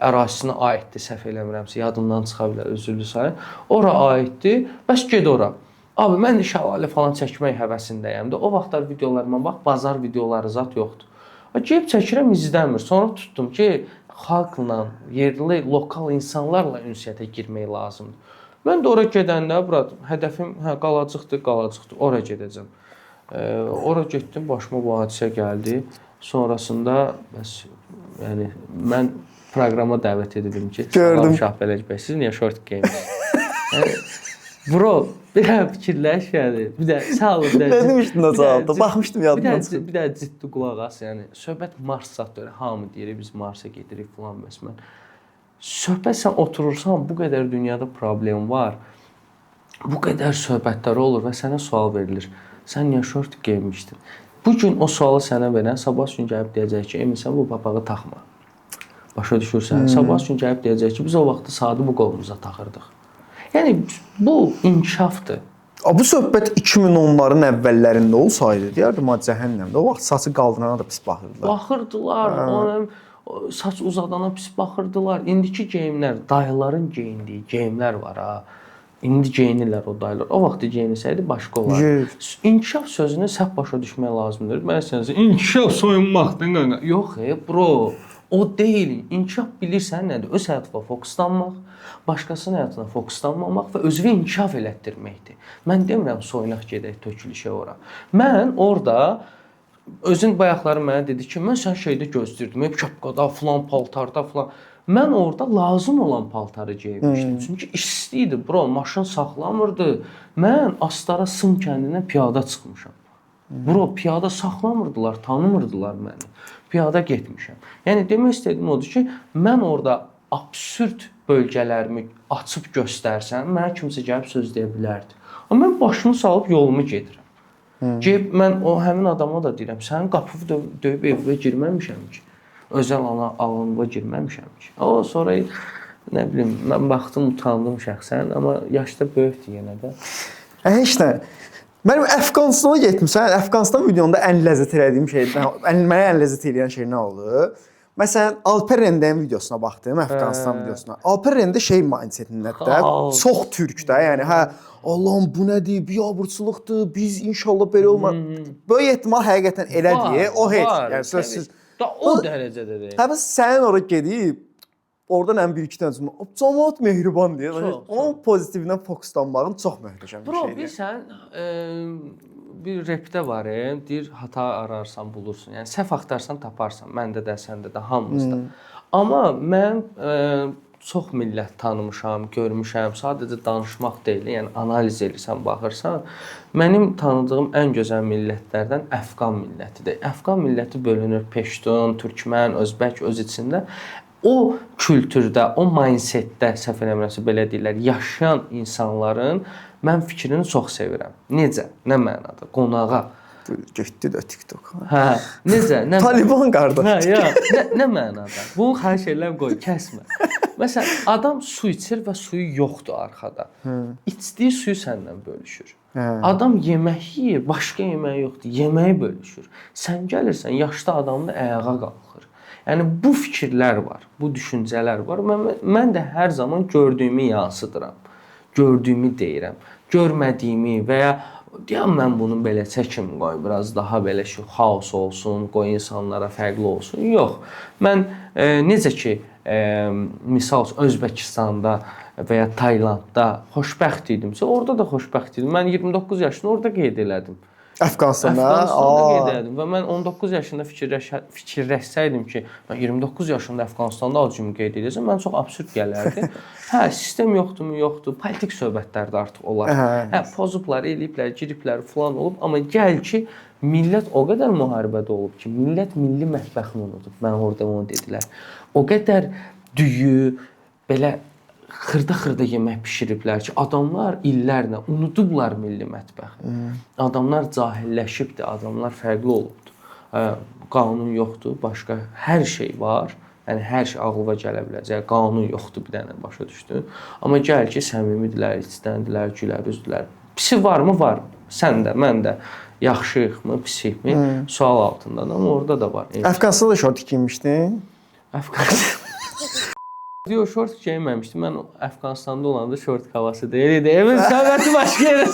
ərazisinə aiddir, səhv eləmirəmsə, yadımdan çıxa bilər, üzrlü sayın. Ora aiddir. Bəs ged ora. Abi mən də şəlalə falan çəkmək həvəsindəyəm də. O vaxtlar videolarıma bax, bazar videoları zat yoxdur. Gəlib çəkirəm, izlənmir. Sonra tutdum ki, xalqla, yerli, lokal insanlarla ünsiyyətə girmək lazımdır. Mən də ora gedəndə, brat, hədəfim hə Qalacıqdır, Qalacıqdır. Ora gedəcəm. Ora getdim, başıma bu hadisə gəldi. Sonrasında bəs yəni mən proqrama dəvət edildim ki, Gördüm. Salam Şahbələk bəy, siz niyə şort geymisiniz? Yəni bro, bir də fikirləş yəni. Bir də sağ olun. Nə demişdin o cavabda? Baxmışdım yadımdan çıxıb. Bir də ciddi qulaq as, yəni söhbət Mars zat deyil. Hamı deyir biz Marsa gedirik filan bəs mən. Söhbət sən oturursan, bu qədər dünyada problem var. Bu qədər söhbətlər olur və sənə sual verilir. Sən niyə şort geymişdin? Bu gün o sualı sənə verən sabah gün gəlib deyəcək ki, Emin sən bu papağı taxma. Başa düşürsən? Sabah gün gəlib deyəcək ki, biz o vaxtı saatı bu qolumuza taxırdıq. Yəni bu inkişafdır. Bu söhbət 2010-ların əvvəllərində olsaydı, deyərdim, ha cəhənnəmdə. O vaxt saçı qaldırana da pis baxırdılar. Baxırdılar, ona saç uzadana pis baxırdılar. İndiki geyimlər, dayıların geyindiyi geyimlər var ha. İndi geyinirlər o dayılar. O vaxt geyinilsəydi başqa olardı. İnkişaf sözünü səhv başa düşmək lazımdır. Mən sənə İnkişaf soyunmaqdır nə? Yox, bro. O deyil. İnkişaf bilirsən nədir? Öz həyatına fokuslanmaq, başqasının həyatına fokuslanmamaq və özünü inkişaf elətdirməkdir. Mən demirəm soyunaq gedək tökülüşə ora. Mən orada özün bayaqları mənə dedi ki, mən sən şeydə gözləyirdim, hep kepkada, filan paltarda filan. Mən orada lazım olan paltarı geymişdim. Çünki isti idi, bro, maşın saxlamırdı. Mən Astara Sım kəndindən piyada çıxmışam. Bro, piyada saxlamırdılar, tanımırdılar məni. Piyada getmişəm. Yəni demək istədiyim odur ki, mən orada absurd bölgələrimi açıb göstərsəm, mənə kimsə gəlib söz deyə bilərdi. Amma mən başımı salıb yolumu gedirəm. Ki mən o həmin adama da deyirəm, sənin qapını döyüb evə girməmişəm ki. Özəl alanına girməmişəm ki. O sonra nə bilim, mən baxdım, utandım şəxsən, amma yaşda böyükdür yenə də. Heç nə. Mənim Əfqanistana getmisən. Əfqanistan videonda ən ləzzət elədiyim şey, mənə ən ləzzət eləyən şey nə oldu? Məsələn, Alper Rendənin videosuna baxdım, Əfqanistan videosuna. Alper Rendə şey mindsetindədir də, çox türk də, yəni hə, Allahım bu nədir, biabırçılıqdır, biz inşallah belə olmaz. Böyük ehtimal həqiqətən elədir, o heç, yəni sözsüz. Da o dərəcədə deyil. Hə, bəs sənin ora gedib, oradan ən bir-iki dənə cümlə, camaat mehriban deyə, onun pozitivinə fokuslanmağın çox möhtəşəm bir Bro, şeydir. bilirsən, bir repdə var, deyir hata ararsan bulursun. Yəni səhv axtarsan taparsan. Məndə də, səndə də, hamımızda. Amma mən çox millət tanımışam, görmüşəm. Sadəcə danışmaq deyil, yəni analiz elirsən, baxırsan. Mənim tanıdığım ən gözəl millətlərdən Əfqan millətidir. Əfqan milləti bölünür Peştun, Türkmən, Özbək öz içində. O kültürdə, o mindsetdə, səhv eləmirəmsə belə deyirlər, yaşayan insanların mən fikrini çox sevirəm. Necə? Nə mənada? Qonağa. Getdi də TikTok. Hə, necə? Nə Taliban qardaş. Hə, ya, nə mənada? Bunu xahiş edirəm qoy, kəsmə. Məsələn, adam su içir və suyu yoxdur arxada. İçdiyi suyu səndən bölüşür. Adam yemək yeyir, başqa yeməyi yoxdur, yeməyi bölüşür. Sən gəlirsən, yaşlı adam da ayağa qalxır. Yəni bu fikirlər var, bu düşüncələr var. Mən də hər zaman gördüyümü yansıdıram. Gördüyümü deyirəm. Görmədiyimi və ya deyəm mən bunu belə çəkim, qoy biraz daha belə şey xaos olsun, qoy insanlara fərqli olsun. Yox. Mən necə ki misal üçün Özbəkistanda və ya Taylandda xoşbəxt idimsə, orada da xoşbəxt idim. Mən 29 yaşında orada qeyd elədim. Əfqanıstanda. Əfqanıstanda qeyd elədim və mən 19 yaşında fikirləşsəydim ki, mən 29 yaşında Əfqanıstanda ac kimi qeyd edəcəm, mən çox absurd gələrdi. Hə, sistem yoxdurmu? Yoxdur. Politik söhbətlər də artıq olar. Hə, pozublar, eləyiblər, giriblər filan olub, amma gəl ki, millət o qədər müharibədə olub ki, millət milli mətbəxini unudub. Mən orada onu dedilər. O qədər düyü, belə xırda-xırda yemək bişiriblər ki, adamlar illərlə unudublar milli mətbəxi. Adamlar cahilləşibdi, adamlar fərqli olubdu. Qanun yoxdur, başqa hər şey var. Yəni hər şey ağlıma gələ biləcək. Qanun yoxdur bir dənə, başa düşdün? Amma gəl ki, səmimidirlər, içdəndilər, gülər üzdülər. Pisi varmı? Var. Sən də, mən də yaxşıyıqmı, pisikmi? Sual altındadır, amma orada da var. Əfqanıstanda da şort geyinmişdin. Əfqanistan. Yox, şort geyinməmişdim. Mən Əfqanıstanda olanda şort havası deyildi. Evin söhbəti başqa yerə.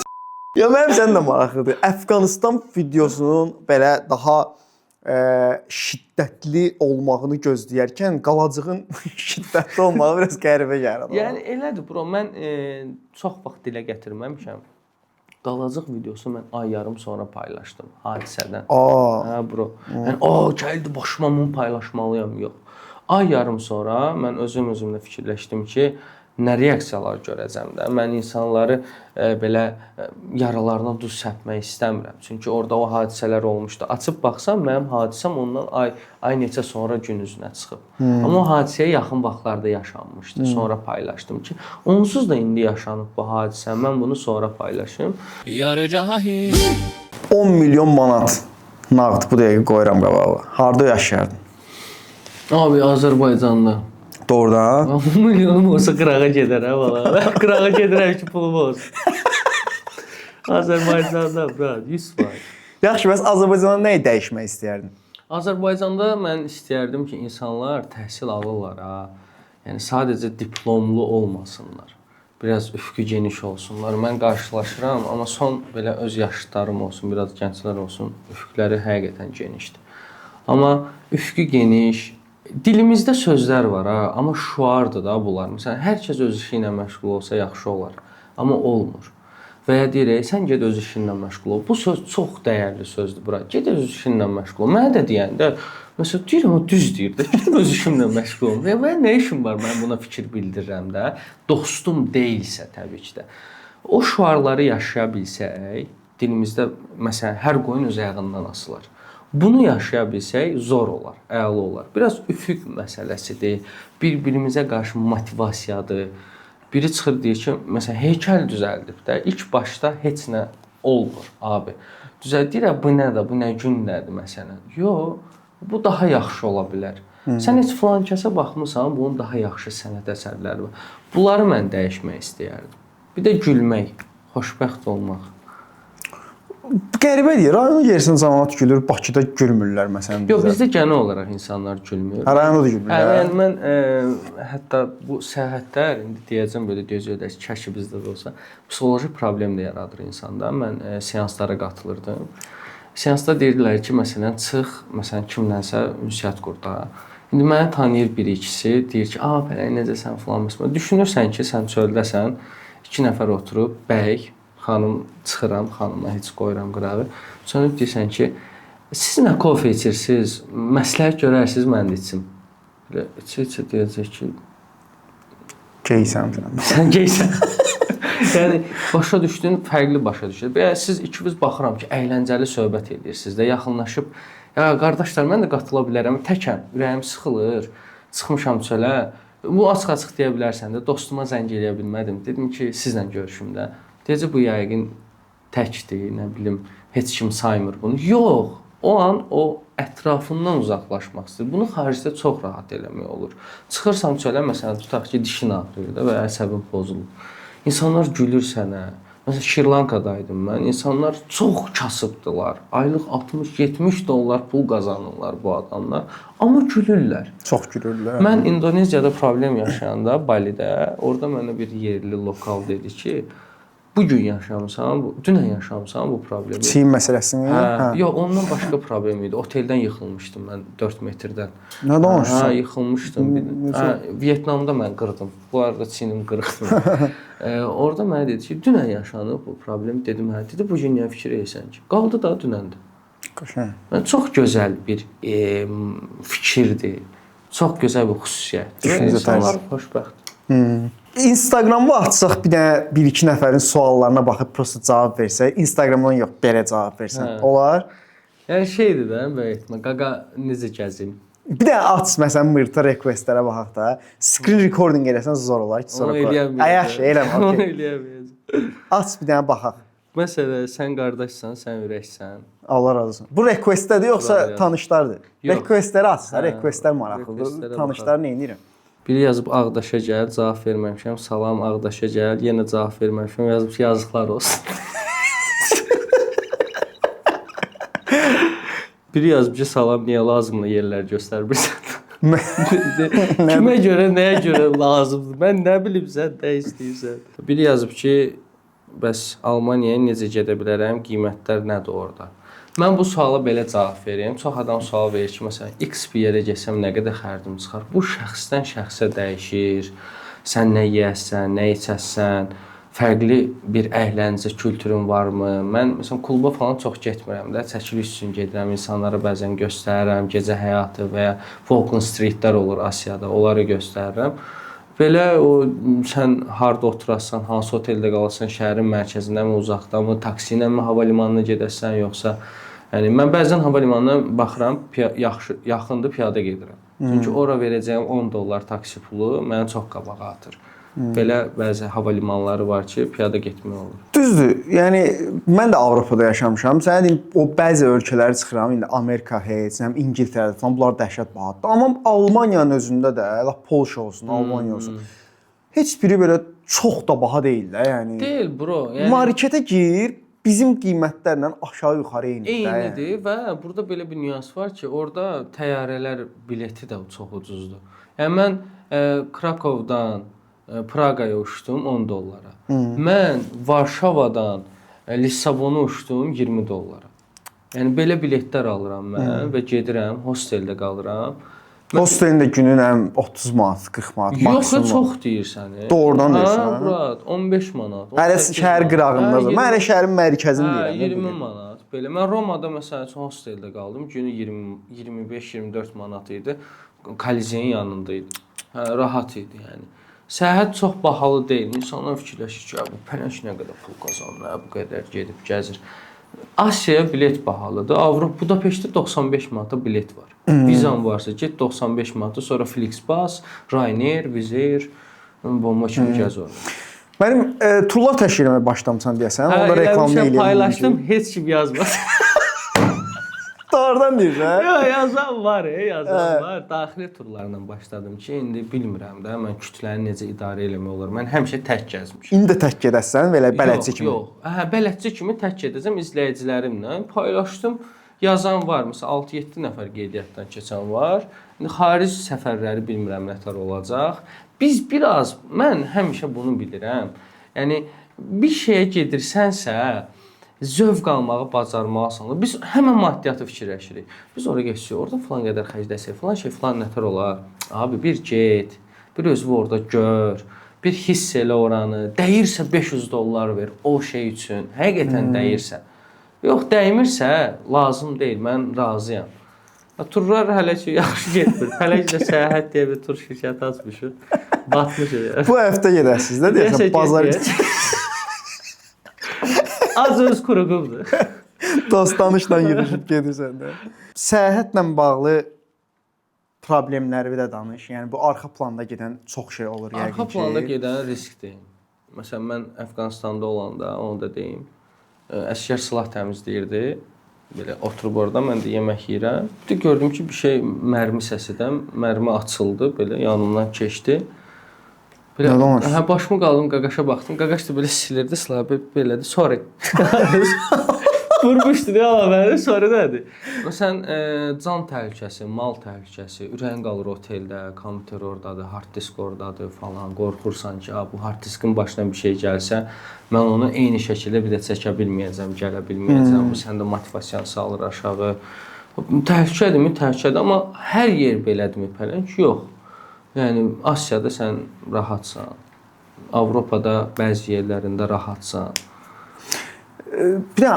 Ya mənim sənin də maraqlıdır. Əfqanıstan videosunun belə daha şiddətli olmağını gözləyərkən Qalacığın şiddətli olmağı biraz qəribə gəlir adama. Yəni elədir bro. Mən çox vaxt dilə gətirməmişəm. Qalacıq videosu mən ay yarım sonra paylaşdım hadisədən. Aa, Hə bro. Yəni gəldi başıma bunu paylaşmalıyam, yox. Ay yarım sonra mən özüm-özümlə fikirləşdim ki, nə reaksiyalar görəcəm də. Mən insanları belə yaralarına duz səpmək istəmirəm. Çünki orada o hadisələr olmuşdu. Açıb baxsam mənim hadisəm ondan ay neçə sonra gün üzünə çıxıb. Amma o hadisəyə yaxın vaxtlarda yaşanmışdı. Sonra paylaşdım ki, onsuz da indi yaşanıb bu hadisə. Mən bunu sonra paylaşım. 10 milyon manat nağd bu dəqiqə qoyuram qabağa. Harda yaşayardın? Abi Azərbaycanda. Doğrudan? 10 milyonum olsa qırağa gedər hə valla. Qırağa gedirəm ki, pulum olsun. Azərbaycanda brat 100%. Yaxşı, bəs Azərbaycanda nəyi dəyişmək istəyərdin? Azərbaycanda mən istəyərdim ki, insanlar təhsil alırlar ha. Yəni sadəcə diplomlu olmasınlar. Biraz üfüqü geniş olsunlar. Mən qarşılaşıram, amma son belə öz yaşlarım olsun, biraz gənclər olsun, üfüqləri həqiqətən genişdir. Amma üfüqü geniş, dilimizdə sözlər var ha, amma şüardır da bunlar. Məsələn, hər kəs öz işi ilə məşğul olsa yaxşı olar, amma olmur. Və ya deyirik, sən get öz işinlə məşğul ol. Bu söz çox dəyərli sözdür bura. Get öz işinlə məşğul ol. Mənə də deyəndə, məsələn, deyirəm, o düz deyir də, gedim öz işimlə məşğul olum. Və mənim nə işim var, mən buna fikir bildirirəm də. Dostum deyilsə təbii ki də. O şüarları yaşaya bilsək, dilimizdə məsələn, hər qoyun öz ayağından asılar. Bunu yaşaya bilsək zor olar, əla olar. Biraz üfüq məsələsidir, bir-birimizə qarşı motivasiyadır. Biri çıxır deyir ki, məsələn, heykəl düzəldib də, ilk başda heç nə olmur abi. Düzəldir, bu nədir, bu nə gündədir məsələn. Yox, bu daha yaxşı ola bilər. Sən heç filan kəsə baxmısan, bunun daha yaxşı sənət əsərləri var. Bunları mən dəyişmək istəyərdim. Bir də gülmək, xoşbəxt olmaq. Qəribədir. Rayonda yersin camaat gülür, Bakıda gülmürlər məsələn. Yox, bizdə genel olaraq insanlar gülmür. Hə, rayonda da gülmürlər. Hə, yəni mən hətta bu səyahətlər indi deyəcəm belə deyəcəklər ki, kəşki bizdə də olsa, psixoloji problem də yaradır insanda. Mən seanslara qatılırdım. Seansda deyirdilər ki, məsələn, çıx, məsələn, kimlənsə ünsiyyət qur da. İndi məni tanıyır biri ikisi, deyir ki, "A, belə necəsən filan məsələn." Düşünürsən ki, sən çöldəsən, iki nəfər oturub, bəy, xanım çıxıram, xanıma heç qoyuram qırağı. Sonra deyirsən ki, siz nə kofe içirsiniz? Məsləhət görərsiniz mən də içim. Belə içə-içə deyəcək ki, Geysən filan. sən geysən. Yəni başa düşdüyün fərqli başa düşür. Yəni siz ikiniz baxıram ki, əyləncəli söhbət edirsiniz də, yaxınlaşıb, ya qardaşlar mən də qatıla bilərəm, təkəm, ürəyim sıxılır, çıxmışam çölə. Bu açıq-açıq deyə bilərsən də, dostuma zəng eləyə bilmədim. Dedim ki, sizlə görüşüm də. Deyəcək bu yəqin təkdir, nə bilim, heç kim saymır bunu. Yox, o an o ətrafından uzaqlaşmaq istəyir. Bunu xaricdə çox rahat eləmək olur. Çıxırsan çölə, məsələn, tutaq ki, dişin ağrıyır da və əsəbin pozulur. İnsanlar gülür sənə. Məsələn, Şri-Lankadaydım mən. İnsanlar çox kasıbdılar. Aylıq 60-70 dollar pul qazanırlar bu adamlar. Amma gülürlər. Çox gülürlər. Mən İndoneziyada problem yaşayanda, Balidə, orada mənə bir yerli lokal dedi ki, Bu gün yaşamısan, dünən yaşamısan bu problemi. Çiyin məsələsini. Hə, yox, ondan başqa problem idi. Oteldən yıxılmışdım mən 4 metrdən. Nə danışırsan? Hə, yıxılmışdım. Hə, Vyetnamda mən qırdım. Bu arada çiyinim qırıqdı. Orada mənə dedi ki, dünən yaşanıb bu problem. Dedim, hə. Dedi, bu gün niyə fikir edirsən ki? Qaldı da dünəndir. Qəşəng. Yəni, çox gözəl bir fikirdir. Çox gözəl bir xüsusiyyətdir. Düşüncə İnsanlar tərzi. xoşbəxt. Instagramı açsaq bir dənə bir-iki nəfərin suallarına baxıb prosta cavab versək, Instagramdan yox, belə cavab versən, Hə. olar. Yəni şeydir də, belə etmə. Qaqa necə gəzim? Bir dənə aç məsələn mırta requestlərə baxaq da. Screen recording eləsən zor olar ki, sonra Onu qoy. eləyə bilməyəcəm. Ay yaxşı, eləmə. Onu Okay. eləyə bilməyəcəm. Aç bir dənə baxaq. Məsələn, sən qardaşsan, sən ürəksən. Allah razı olsun. Bu requestlərdir yoxsa Razı. tanışlardır? Yox. Requestləri aç, Hə, requestlər maraqlıdır. requestlərə Tanışlar nə edirəm? Biri yazıb Ağdaşa gəl, cavab verməmişəm. Salam Ağdaşa gəl, yenə cavab verməmişəm. Yazıb ki, yazıqlar olsun. Biri yazıb ki, salam niyə lazımlı yerlər göstərmirsən? Kimə görə, nəyə görə lazımdır? Mən nə bilim sən nə istəyirsən. Biri yazıb ki, bəs Almaniyaya necə gedə bilərəm? Qiymətlər nədir orada? Mən bu suala belə cavab verim. Çox adam sual verir ki, məsələn, X bir yerə getsəm nə qədər xərcim çıxar? Bu şəxsdən şəxsə dəyişir. Sən nə yeyəsən, nə içəsən, fərqli bir əyləncə kültürün varmı? Mən məsələn kluba falan çox getmirəm də, çəkiliş üçün gedirəm, insanlara bəzən göstərirəm, gecə həyatı və ya Falcon Streetlər olur Asiyada, onları göstərirəm. Belə o sən harda oturasan, hansı oteldə qalasan, şəhərin mərkəzindəmi, uzaqdamı, taksi ilə mi hava limanına gedəsən, yoxsa yəni mən bəzən hava limanına baxıram, yaxşı yaxındır, piyada gedirəm. Çünki ora verəcəyim 10 dollar taksi pulu məni çox qabağa atır. Belə bəzi hava limanları var ki, piyada getmək olur. Düzdür. Yəni mən də Avropada yaşamışam. Sənə deyim, o bəzi ölkələrə çıxıram, indi Amerika heç, həm İngiltərədə falan bunlar dəhşət bahadır. Amma Almaniyanın özündə də, lap Polşa olsun, Almaniya olsun. Heç biri belə çox da baha deyil də, yəni. Deyil bro. Yəni Marketə gir, bizim qiymətlərlə aşağı-yuxarı eynidir. də, yəni. Eynidir və burada belə bir nüans var ki, orada təyyarələr bileti də çox ucuzdur. Yəni mən Krakovdan Praqaya uçdum 10 dollara. Mən Varşavadan Lissabona uçdum 20 dollara. Yəni belə biletlər alıram mən və gedirəm, hosteldə qalıram. Hostelin də günü nə 30 manat, 40 manat Yox, maksimum. çox deyirsən. Doğrudan deyirsən, Hə, hə? brat, 15 manat. Hələ 18 şəhər manat. qırağındadır. Hə, Mən hələ şəhərin mərkəzini Hə, deyirəm. 20 manat. Belə mən Romada məsəl üçün hosteldə qaldım. Günü 20 25-24 manat idi. Kolizeyin yanında idi. Hə, rahat idi yəni. Səyahət çox bahalı deyil. İnsanlar fikirləşir ki, bu pələng nə qədər pul qazanır, nə bu qədər gedib gəzir. Asiyaya bilet bahalıdır. Avropa Budapeştdə 95 manata bilet var. Vizan varsa get 95 manata, sonra Flixbus, Ryanair, Wizz Air, bomba kimi gəz orada. Mənim turlar təşkil etməyə başlamısan deyəsən. Hə, Onu da reklamını eləmişəm, eləyəm. Paylaşdım, heç kim yazmadı. Doğrudan deyirsən. Yox, yazan var, yazan var. Daxili turlarla başladım ki, indi bilmirəm də mən kütləni necə idarə eləmək olar. Mən həmişə tək gəzmişəm. İndi də tək gedəsən belə bələdçi kimi. Yox, hə, bələdçi kimi tək gedəcəm izləyicilərimlə. Paylaşdım. Yazan var, məsələn 6-7 nəfər qeydiyyatdan keçən var. İndi xaric səfərləri bilmirəm nətər olacaq. Biz biraz mən həmişə bunu bilirəm. Yəni bir şeyə gedirsənsə, zövq almağı bacarmalısan. Biz həmən maddiyyatı fikirləşirik. Biz ora getsək, orada filan qədər xərcləsək, filan şey filan nətər olar. Abi bir get, bir özünü orada gör, bir hiss elə oranı. Dəyirsə 500 dollar ver o şey üçün. Həqiqətən dəyirsə. Yox, dəymirsə lazım deyil, mən razıyam. Turlar hələ ki yaxşı getmir. Pələnglə səyahət deyə bir tur şirkəti açmışıq. Batmışıq. Yəni. Bu həftə gedəsiniz də deyəsən Deyəsən bazar getməyəcək. Az öz quruqumdur. dost danışla yürüyüb gedirsən də. Səyahətlə bağlı problemləri də danış. Yəni bu arxa planda gedən çox şey olur yəqin Arxa ki. planda gedən riskdir. Məsələn, mən Əfqanıstanda olanda, onu da deyim. Əsgər silah təmizləyirdi. Belə oturub orada mən də yemək yeyirəm. Bir də gördüm ki, bir şey mərmi səsidən mərmi açıldı, belə yanımdan keçdi. Belə, Nə danışırsan? hə, başımı qaldım, qaqaşa baxdım. Qaqaş da belə silirdi, silahı belədi. Sorry. Vurmuşdu deyə ala məni, sonra nədir? Məsələn, can təhlükəsi, mal təhlükəsi, ürəyin qalır oteldə, kompüter ordadır, hard disk ordadır falan. Qorxursan ki, bu hard diskin başına bir şey gəlsə, mən onu eyni şəkildə bir də çəkə bilməyəcəm, gələ bilməyəcəm. Bu səndə motivasiyanı salır aşağı. Təhlükədirmi? Təhlükədir, amma hər yer belədirmi pələng? Yox. Yəni Asiyada sən rahatsan. Avropada bəzi yerlərində rahatsan. Bir də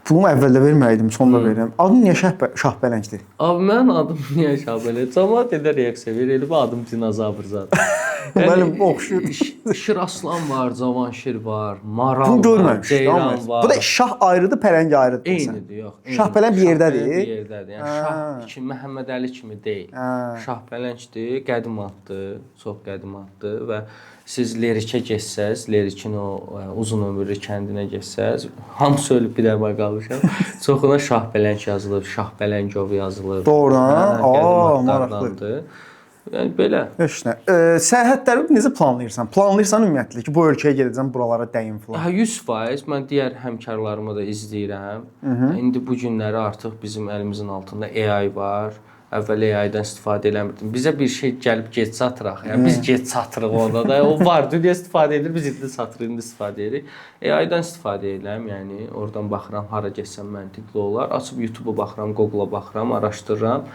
pulumu əvvəldə verməydim, sonda verirəm. Adın niyə Şahbələngdir? Abi mənim adım niyə Şahbələng? Camaat elə reaksiya verir, elə bu adım dinozavr zaten. Mənim oxşuyur. Şir Aslan var, Cavanşir var, Maral Bunu var, görməmişdim. Ceyran var. Bu da şah ayrıdır, pələng ayrıdır. desən. Eynidir, yox. Şahbələng bir yerdədir. Bir yerdədir. Yəni şah kimi Məhəmməd Əli kimi deyil. Şahbələngdir, qədim addır, çox qədim addır və siz Lerikə getsəz, Lerikin o uzun ömürlü kəndinə getsəz, hamısı ölüb bir dənə qalmışam. Çoxuna Şahbələng yazılıb, Şahbələngov yazılıb. Doğrudan? Hə, qədim Maraqlı. adlardandır. Yəni belə. Heç nə. Səyahətləri necə planlayırsan? Planlayırsan ümumiyyətlə ki, bu ölkəyə gedəcəm, buralara dəyim falan. Hə 100% mən digər həmkarlarımı da izləyirəm. İndi bu günləri artıq bizim əlimizin altında AI var. Əvvəl AI-dan istifadə eləmirdim. Bizə bir şey gəlib gec çatırıq. Yəni biz gec çatırıq onda da. O var, dünya istifadə edir, biz indi çatırıq, indi istifadə edirik. AI-dan istifadə edirəm, yəni oradan baxıram hara getsəm məntiqli olar. Açıb YouTube-a baxıram, Google-a baxıram, araşdırıram.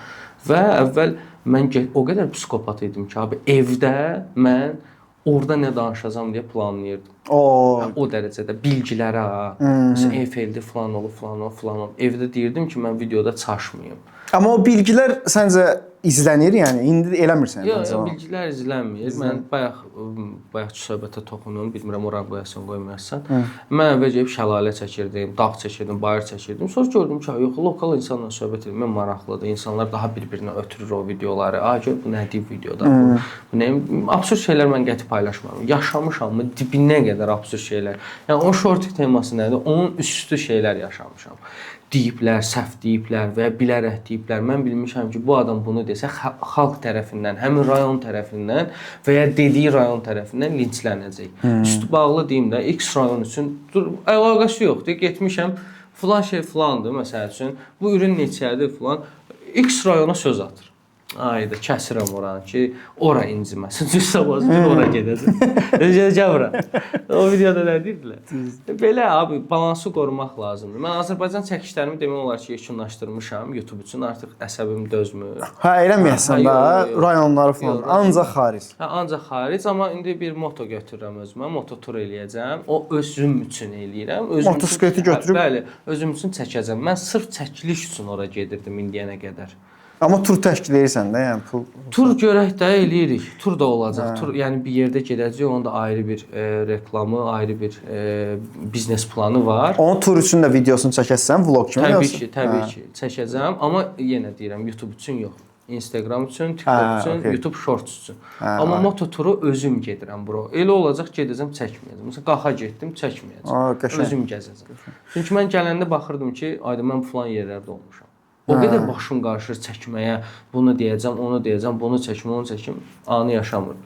Və əvvəl mən o qədər psikopat idim ki, abi evdə mən orada nə danışacağam deyə planlayırdım. O dərəcədə bilgilərə, ha. Məsələn, Eiffel-də filan olub, filan olub, filan olub. Evdə deyirdim ki, mən videoda çaşmayım. Amma o bilgilər səncə izlənir, yəni indi eləmirsən Yox, yox, bilgilər izlənmir. Mən bayaqki söhbətə toxundum, bilmirəm ora qoyasan, qoymayasan. Mən əvvəl gedib şəlalə çəkirdim, dağ çəkirdim, bayır çəkirdim. Sonra gördüm ki, yox, lokal insanla söhbət etmək maraqlıdır. İnsanlar daha bir-birinə ötürür o videoları. Ay gör bu nə deyib videoda. Bu nə absurd şeylər mən qəti paylaşmıram. Yaşamışam mı dibinə qədər absurd şeylər. Yəni o short teması nədir? Onun üstü şeylər yaşamışam. Deyiblər, səhv deyiblər və ya bilərək deyiblər. Mən bilmişəm ki, bu adam bunu desə xalq tərəfindən, həmin rayon tərəfindən və ya dediyi rayon tərəfindən linçlənəcək. Üstü bağlı deyim də, X rayon üçün dur, əlaqəsi yoxdur. Getmişəm, filan şey filandır, məsəl üçün. Bu ürün neçədir filan. X rayona söz atır. Ayda kəsirəm oranı ki, ora inciməsin. Düz sabah ora gedəcəm. Gəl bura. O videoda nə deyiblər? Belə abi, balansı qorumaq lazımdır. Mən Azərbaycan çəkişlərimi demək olar ki, yekunlaşdırmışam YouTube üçün. Artıq əsəbim dözmür. Hə, eləməyəsən də rayonları falan. Ancaq xaric. Hə, ancaq xaric, amma indi bir moto götürürəm özümə, moto tur eləyəcəm. O özüm üçün eləyirəm. Özüm Motosikleti götürüb? Bəli, özüm üçün çəkəcəm. Mən sırf çəkiliş üçün ora gedirdim indiyənə qədər. Amma tur təşkil edirsən də, yəni pul. Tur görək də eləyirik. Tur da olacaq. Tur, yəni bir yerdə gedəcək, onun da ayrı bir reklamı, ayrı bir biznes planı var. Onun tur üçün də videosunu çəkəsən, vlog kimi Təbii ki, təbii ki, çəkəcəm, amma yenə deyirəm, YouTube üçün yox. Instagram üçün, TikTok üçün, YouTube Shorts üçün. Amma moto turu özüm gedirəm bro. Elə olacaq, gedəcəm, çəkməyəcəm. Məsələn, Qaxa getdim, çəkməyəcəm. Özüm gəzəcəm. Çünki mən gələndə baxırdım ki, ayda mən filan yerlərdə olmuşam. O qədər başım qarışır çəkməyə, bunu deyəcəm, onu deyəcəm, bunu çəkim, onu çəkim, anı yaşamırdım.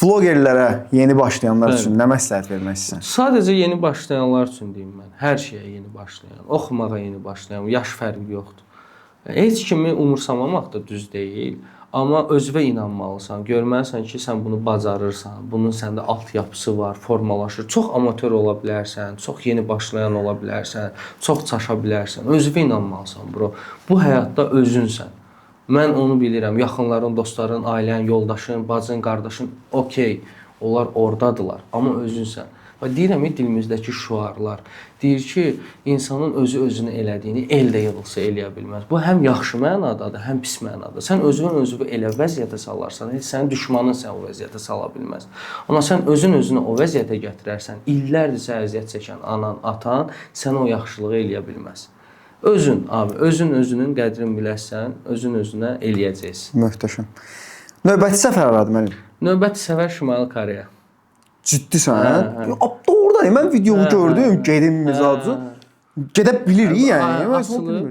Vlogerlərə, yeni başlayanlar üçün nə məsləhət vermək istəyirsən? Sadəcə yeni başlayanlar üçün deyim mən. Hər şeyə yeni başlayan, oxumağa yeni başlayan, yaş fərqi yoxdur. Heç kimi umursamamaq da düz deyil, amma özünə inanmalısan. Görməlisən ki, sən bunu bacarırsan, bunun səndə altyapısı var, formalaşır. Çox amatör ola bilərsən, çox yeni başlayan ola bilərsən, çox çaşa bilərsən. Özünə inanmalısan, bro. Bu həyatda özünsən. Mən onu bilirəm. Yaxınların, dostların, ailən, yoldaşın, bacın, qardaşın, okey, onlar oradadılar, amma özünsən. Və deyirəm, dilimizdəki şüarlar deyir ki, insanın özü özünü elədiyini el də yığılsa eləyə bilməz. Bu həm yaxşı mənadadır, həm pis mənadadır. Sən özünü özünü elə vəziyyətə salarsan, heç sənin düşmanın sən o vəziyyətə sala bilməz. Amma sən özün özünü o vəziyyətə gətirərsən, illərdir sənə əziyyət çəkən anan, atan sənə o yaxşılığı eləyə bilməz. Özün abi, özün özünün qədrini bilərsən, özün özünə eləyəcəksən. Möhtəşəm. Növbəti səfər haradır mənim? Növbəti səfər Şimali Koreya. Ciddisən? Hə. Doğrudan mən videomu gördüm, gedim mizacı. Gedə bilirik yəni. Açılıb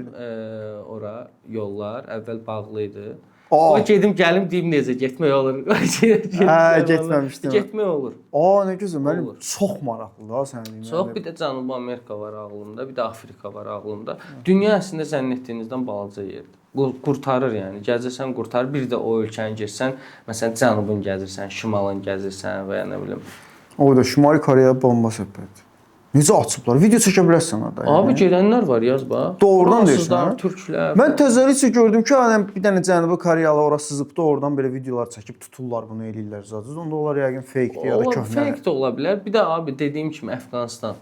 ora yollar əvvəl bağlı idi. O gedim gəlim deyim necə getmək olur. Hə, getməmişdim. Getmək olur. Aa, nə gözəl. Mənim Olur. çox maraqlıdır ha sənin deyin. Çox, bir də Cənubi Amerika var ağlımda, bir də Afrika var ağlımda. Dünya əslində zənn etdiyinizdən balaca yerdir. Qurtarır yəni. Gəzirsən, qurtarır. Bir də o ölkəni girsən, məsələn, cənubun gəzirsən, şimalın gəzirsən və ya nə bilim. O da Şimali Koreya bomba söhbəti. Necə açıblar? Video çəkə bilərsən orada. Yəni. Abi gedənlər var, yaz bax. Doğrudan deyirsən, Fransızlar, hə? türklər. Mən təzəlikcə gördüm ki, yəni bir dənə Cənubi Koreyalı ora sızıbdı, oradan belə videolar çəkib tuturlar bunu eləyirlər zaten. Onda onlar yəqin fake-dir ya da köhnə. Fake də ola bilər. Bir də abi dediyim kimi Əfqanistan.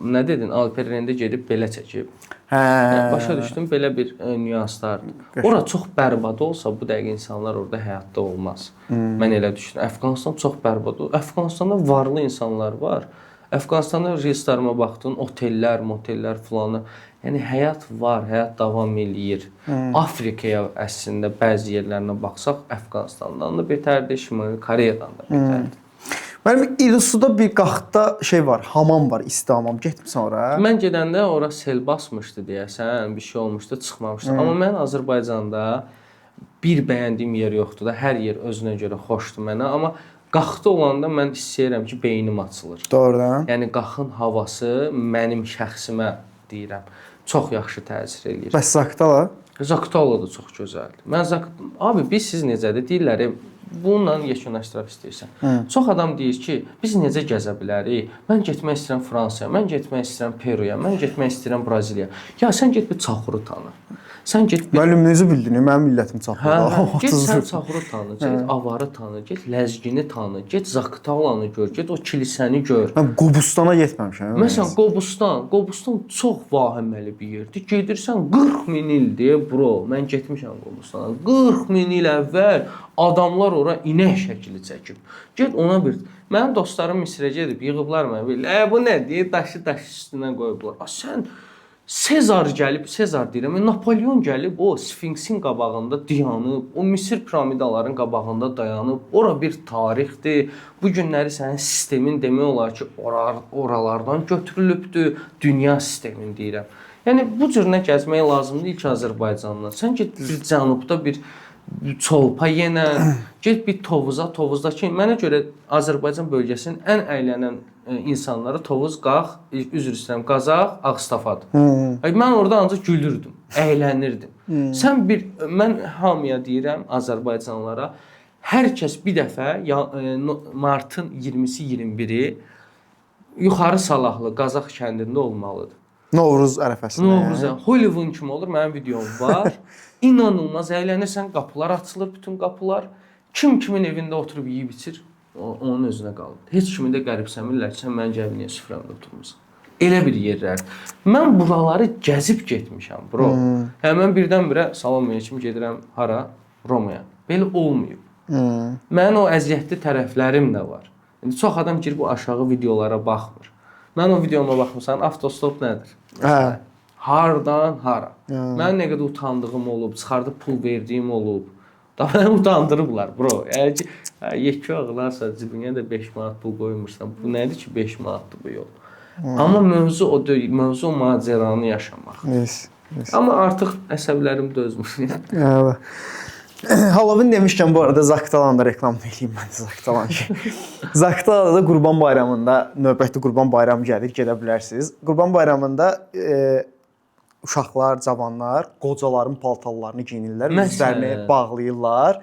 Nə dedin? Alper Rende gedib belə çəkib. Hə. Yəni, başa düşdüm, belə bir nüanslardır. Ora çox bərbad olsa bu dəqiqə insanlar orada həyatda olmaz. Mən elə düşünürəm. Əfqanistan çox bərbad. Əfqanistanda varlı insanlar var. Əfqanistanda reelslərimə baxdın, otellər, motellər filanı. Yəni həyat var, həyat davam eləyir. Afrikaya əslində bəzi yerlərinə baxsaq, Əfqanistandan da betərdir, Şimali Koreyadan da betərdir. Mənim İrisuda bir qaxda şey var, hamam var, isti hamam. Getmisən ora? Mən gedəndə ora sel basmışdı deyəsən, bir şey olmuşdu, çıxmamışdı. Amma mən Azərbaycanda bir bəyəndiyim yer yoxdur da. Hər yer özünə görə xoşdur mənə, amma qaxda olanda mən hiss edirəm ki, beynim açılır. Doğrudan. Yəni qaxın havası mənim şəxsimə deyirəm, çox yaxşı təsir eləyir. Bəs Zaqatala? Zaqatala da çox gözəldir. Mən abi biz siz necədir deyirlər, bununla yekunlaşdıraq istəyirsən. Çox adam deyir ki, biz necə gəzə bilərik? Mən getmək istəyirəm Fransaya, mən getmək istəyirəm Peruya, mən getmək istəyirəm Braziliyaya. Ya sən get bir Çaxuru tanı. Sən get bir Müəllim necə bildin? Mənim millətim Çaxurda. Hə, get sən Çaxuru tanı, get Avarı tanı, get Ləzgini tanı, get Zaqatalanı gör, get o kilsəni gör. Mən Qobustana getməmişəm. Məsələn, Qobustan çox vahiməli bir yerdir. Gedirsən 40 min ildir, bro. Mən getmişəm Qobustana. 40 min il əvvəl adamlar ora inək şəkli çəkib. Get ona bir. Mənim dostlarım Misrə gedib, yığıblar məni. Bu nə deyir? Daşı daş üstünə qoyublar. A sən Sezar gəlib, Sezar deyirəm, Napolyon gəlib o Sfinksin qabağında dayanıb, o Misir piramidaların qabağında dayanıb. Ora bir tarixdir. Bu günləri sənin sistemin demək olar ki, oralardan götürülübdür. Dünya sistemin deyirəm. Yəni bu cür nə gəzmək lazımdır ilk Azərbaycandan. Sən get bir cənubda bir çolpa yenə, get bir Tovuza, Tovuzdakı mənə görə Azərbaycan bölgəsinin ən əylənən insanları Tovuz, Qax, üzr istəyirəm, Qazax, Ağstafadır. Mən orada ancaq gülürdüm, əylənirdim. Sən bir, mən hamıya deyirəm, Azərbaycanlılara, hər kəs bir dəfə martın 20-si, 21-i yuxarı Salahlı Qazax kəndində olmalıdır. Novruz ərəfəsində. Novruz, Hollywood kimi olur, mənim videom var. İnanılmaz əylənirsən, qapılar açılır, bütün qapılar. Kim kimin evində oturub yeyib içir, onun özünə qalır. Heç kimi də qəribsəmirlər ki, sən mənim gəlib niyə süfrəmdə oturmusan. Elə bir yerlər. Mən buraları gəzib getmişəm, bro. Yəni mən birdən-birə salam aleyküm gedirəm hara? Romaya. Belə olmayıb. Mənim o əziyyətli tərəflərim də var. İndi çox adam girib bu aşağı videolara baxmır. Mən o videoma baxmısan, avtostop nədir? Hə. Hardan hara? Mənim nə qədər utandığım olub, çıxardıb pul verdiyim olub. Da məni utandırıblar, bro. Yəni ki, yekə ağlarsa cibinə də 5 manat pul qoymursan. Bu nədir ki 5 manatdır bu yol? Amma mövzu o deyil, mövzu o maceranı yaşamaq. Yes. Yes. Amma artıq əsəblərim dözmür. Evet. Halloween demişkən bu arada Zaqatalanı da reklam eləyim mən də Zaqatalan ki. Zaqatalada da Qurban Bayramında, növbəti Qurban Bayramı gəlir, gedə bilərsiniz. Qurban Bayramında uşaqlar, cavanlar qocaların paltarlarını geyinirlər, üzlərini bağlayırlar.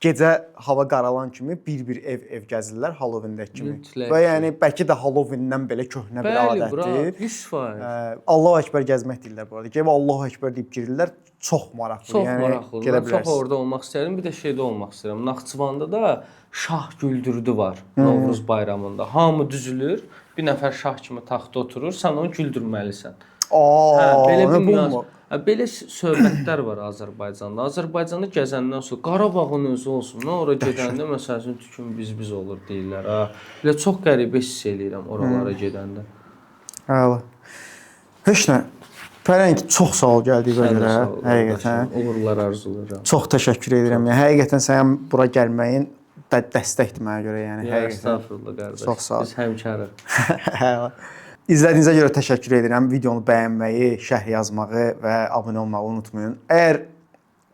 Gecə hava qaralan kimi bir-bir ev-ev gəzirlər Halloween-dəki kimi. Mütləq. Və yəni bəlkə də Halloween-dən belə köhnə bir adətdir. 100%. Allahu Əkbər gəzmək deyirlər bu arada. Gəlib Allahu Əkbər deyib girirlər. Çox maraqlı. Çox yəni, maraqlıdır. Gedə Mən çox bilərsiniz. orada olmaq istəyirəm. Bir də şeydə olmaq istəyirəm. Naxçıvanda da şah güldürdü var Novruz bayramında. Hamı düzülür. Bir nəfər şah kimi taxta oturur. Sən onu güldürməlisən. Aa, Hə, belə nə bir nüans. bomba. Hə, belə söhbətlər var Azərbaycanda. Azərbaycanı gəzəndən sonra Qarabağın özü olsun. Mən ora gedəndə məsəl üçün tüküm biz-biz olur deyirlər ha. Belə çox qəribə hiss eləyirəm oralara gedəndə. Əla. Heç nə. Pələng, çox sağ ol gəldiyinə Sən də görə. sağ ol, Həqiqətən. qardaşım. Uğurlar arzulayıram. Çox təşəkkür edirəm. Yəni həqiqətən sənin bura gəlməyin dəstəkdir mənə görə, yəni Ya, həqiqətən. estağfurullah qardaş. Çox sağ ol. Biz həmkarıq. Əla. İzlədiyinizə görə təşəkkür edirəm. Videonu bəyənməyi, şərh yazmağı və abunə olmağı unutmayın. Əgər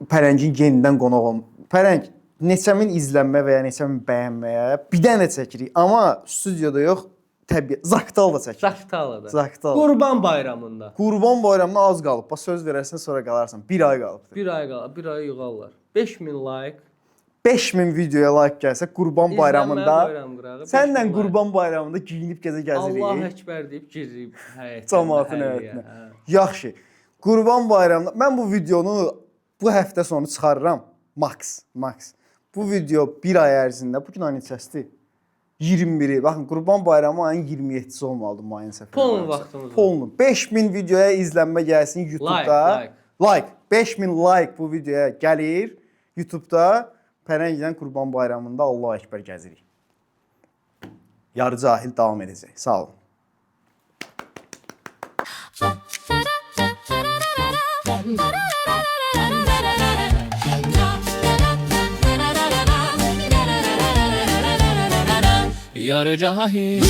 Pələngin yenidən qonaq olm. Pələng, neçə min izlənmə və ya neçə min bəyənməyə bir dənə çəkirik, amma studiyada yox, təbii Zaktalda çəkirik. Zaktalada. Zaktal. Qurban Bayramında. Qurban Bayramına az qalıb. Bax, söz verərsən, sonra qalarsan. Bir ay qalıbdır. Bir ay qala, bir ay yığarlar. 5000 like. 5000 videoya like gəlsə Qurban İzlənməyə Bayramında qoyuram qırağı, 5000 sənlə like. Qurban Bayramında geyinib gəzə gəzirik. Allah əkbər deyib giririk həyətə. Camaatın məhəlləyə, həyətinə. hə. Yaxşı. Qurban Bayramında mən bu videonu bu həftə sonu çıxarıram. Max, max. Bu video bir ay ərzində, bu gün ayın neçəsidir? 21-i. Baxın, Qurban Bayramı ayın 27-si olmalıdır mayın səhv. Polnu vaxtımız var. Polnu. 5000 videoya izlənmə gəlsin YouTube-da. Like, Like. 5000 like bu videoya gəlir. YouTube-da Pələnglə Qurban Bayramında Allah Əkbər gəzirik. Yarı cahil davam edəcək. Sağ olun. Yarı cahil.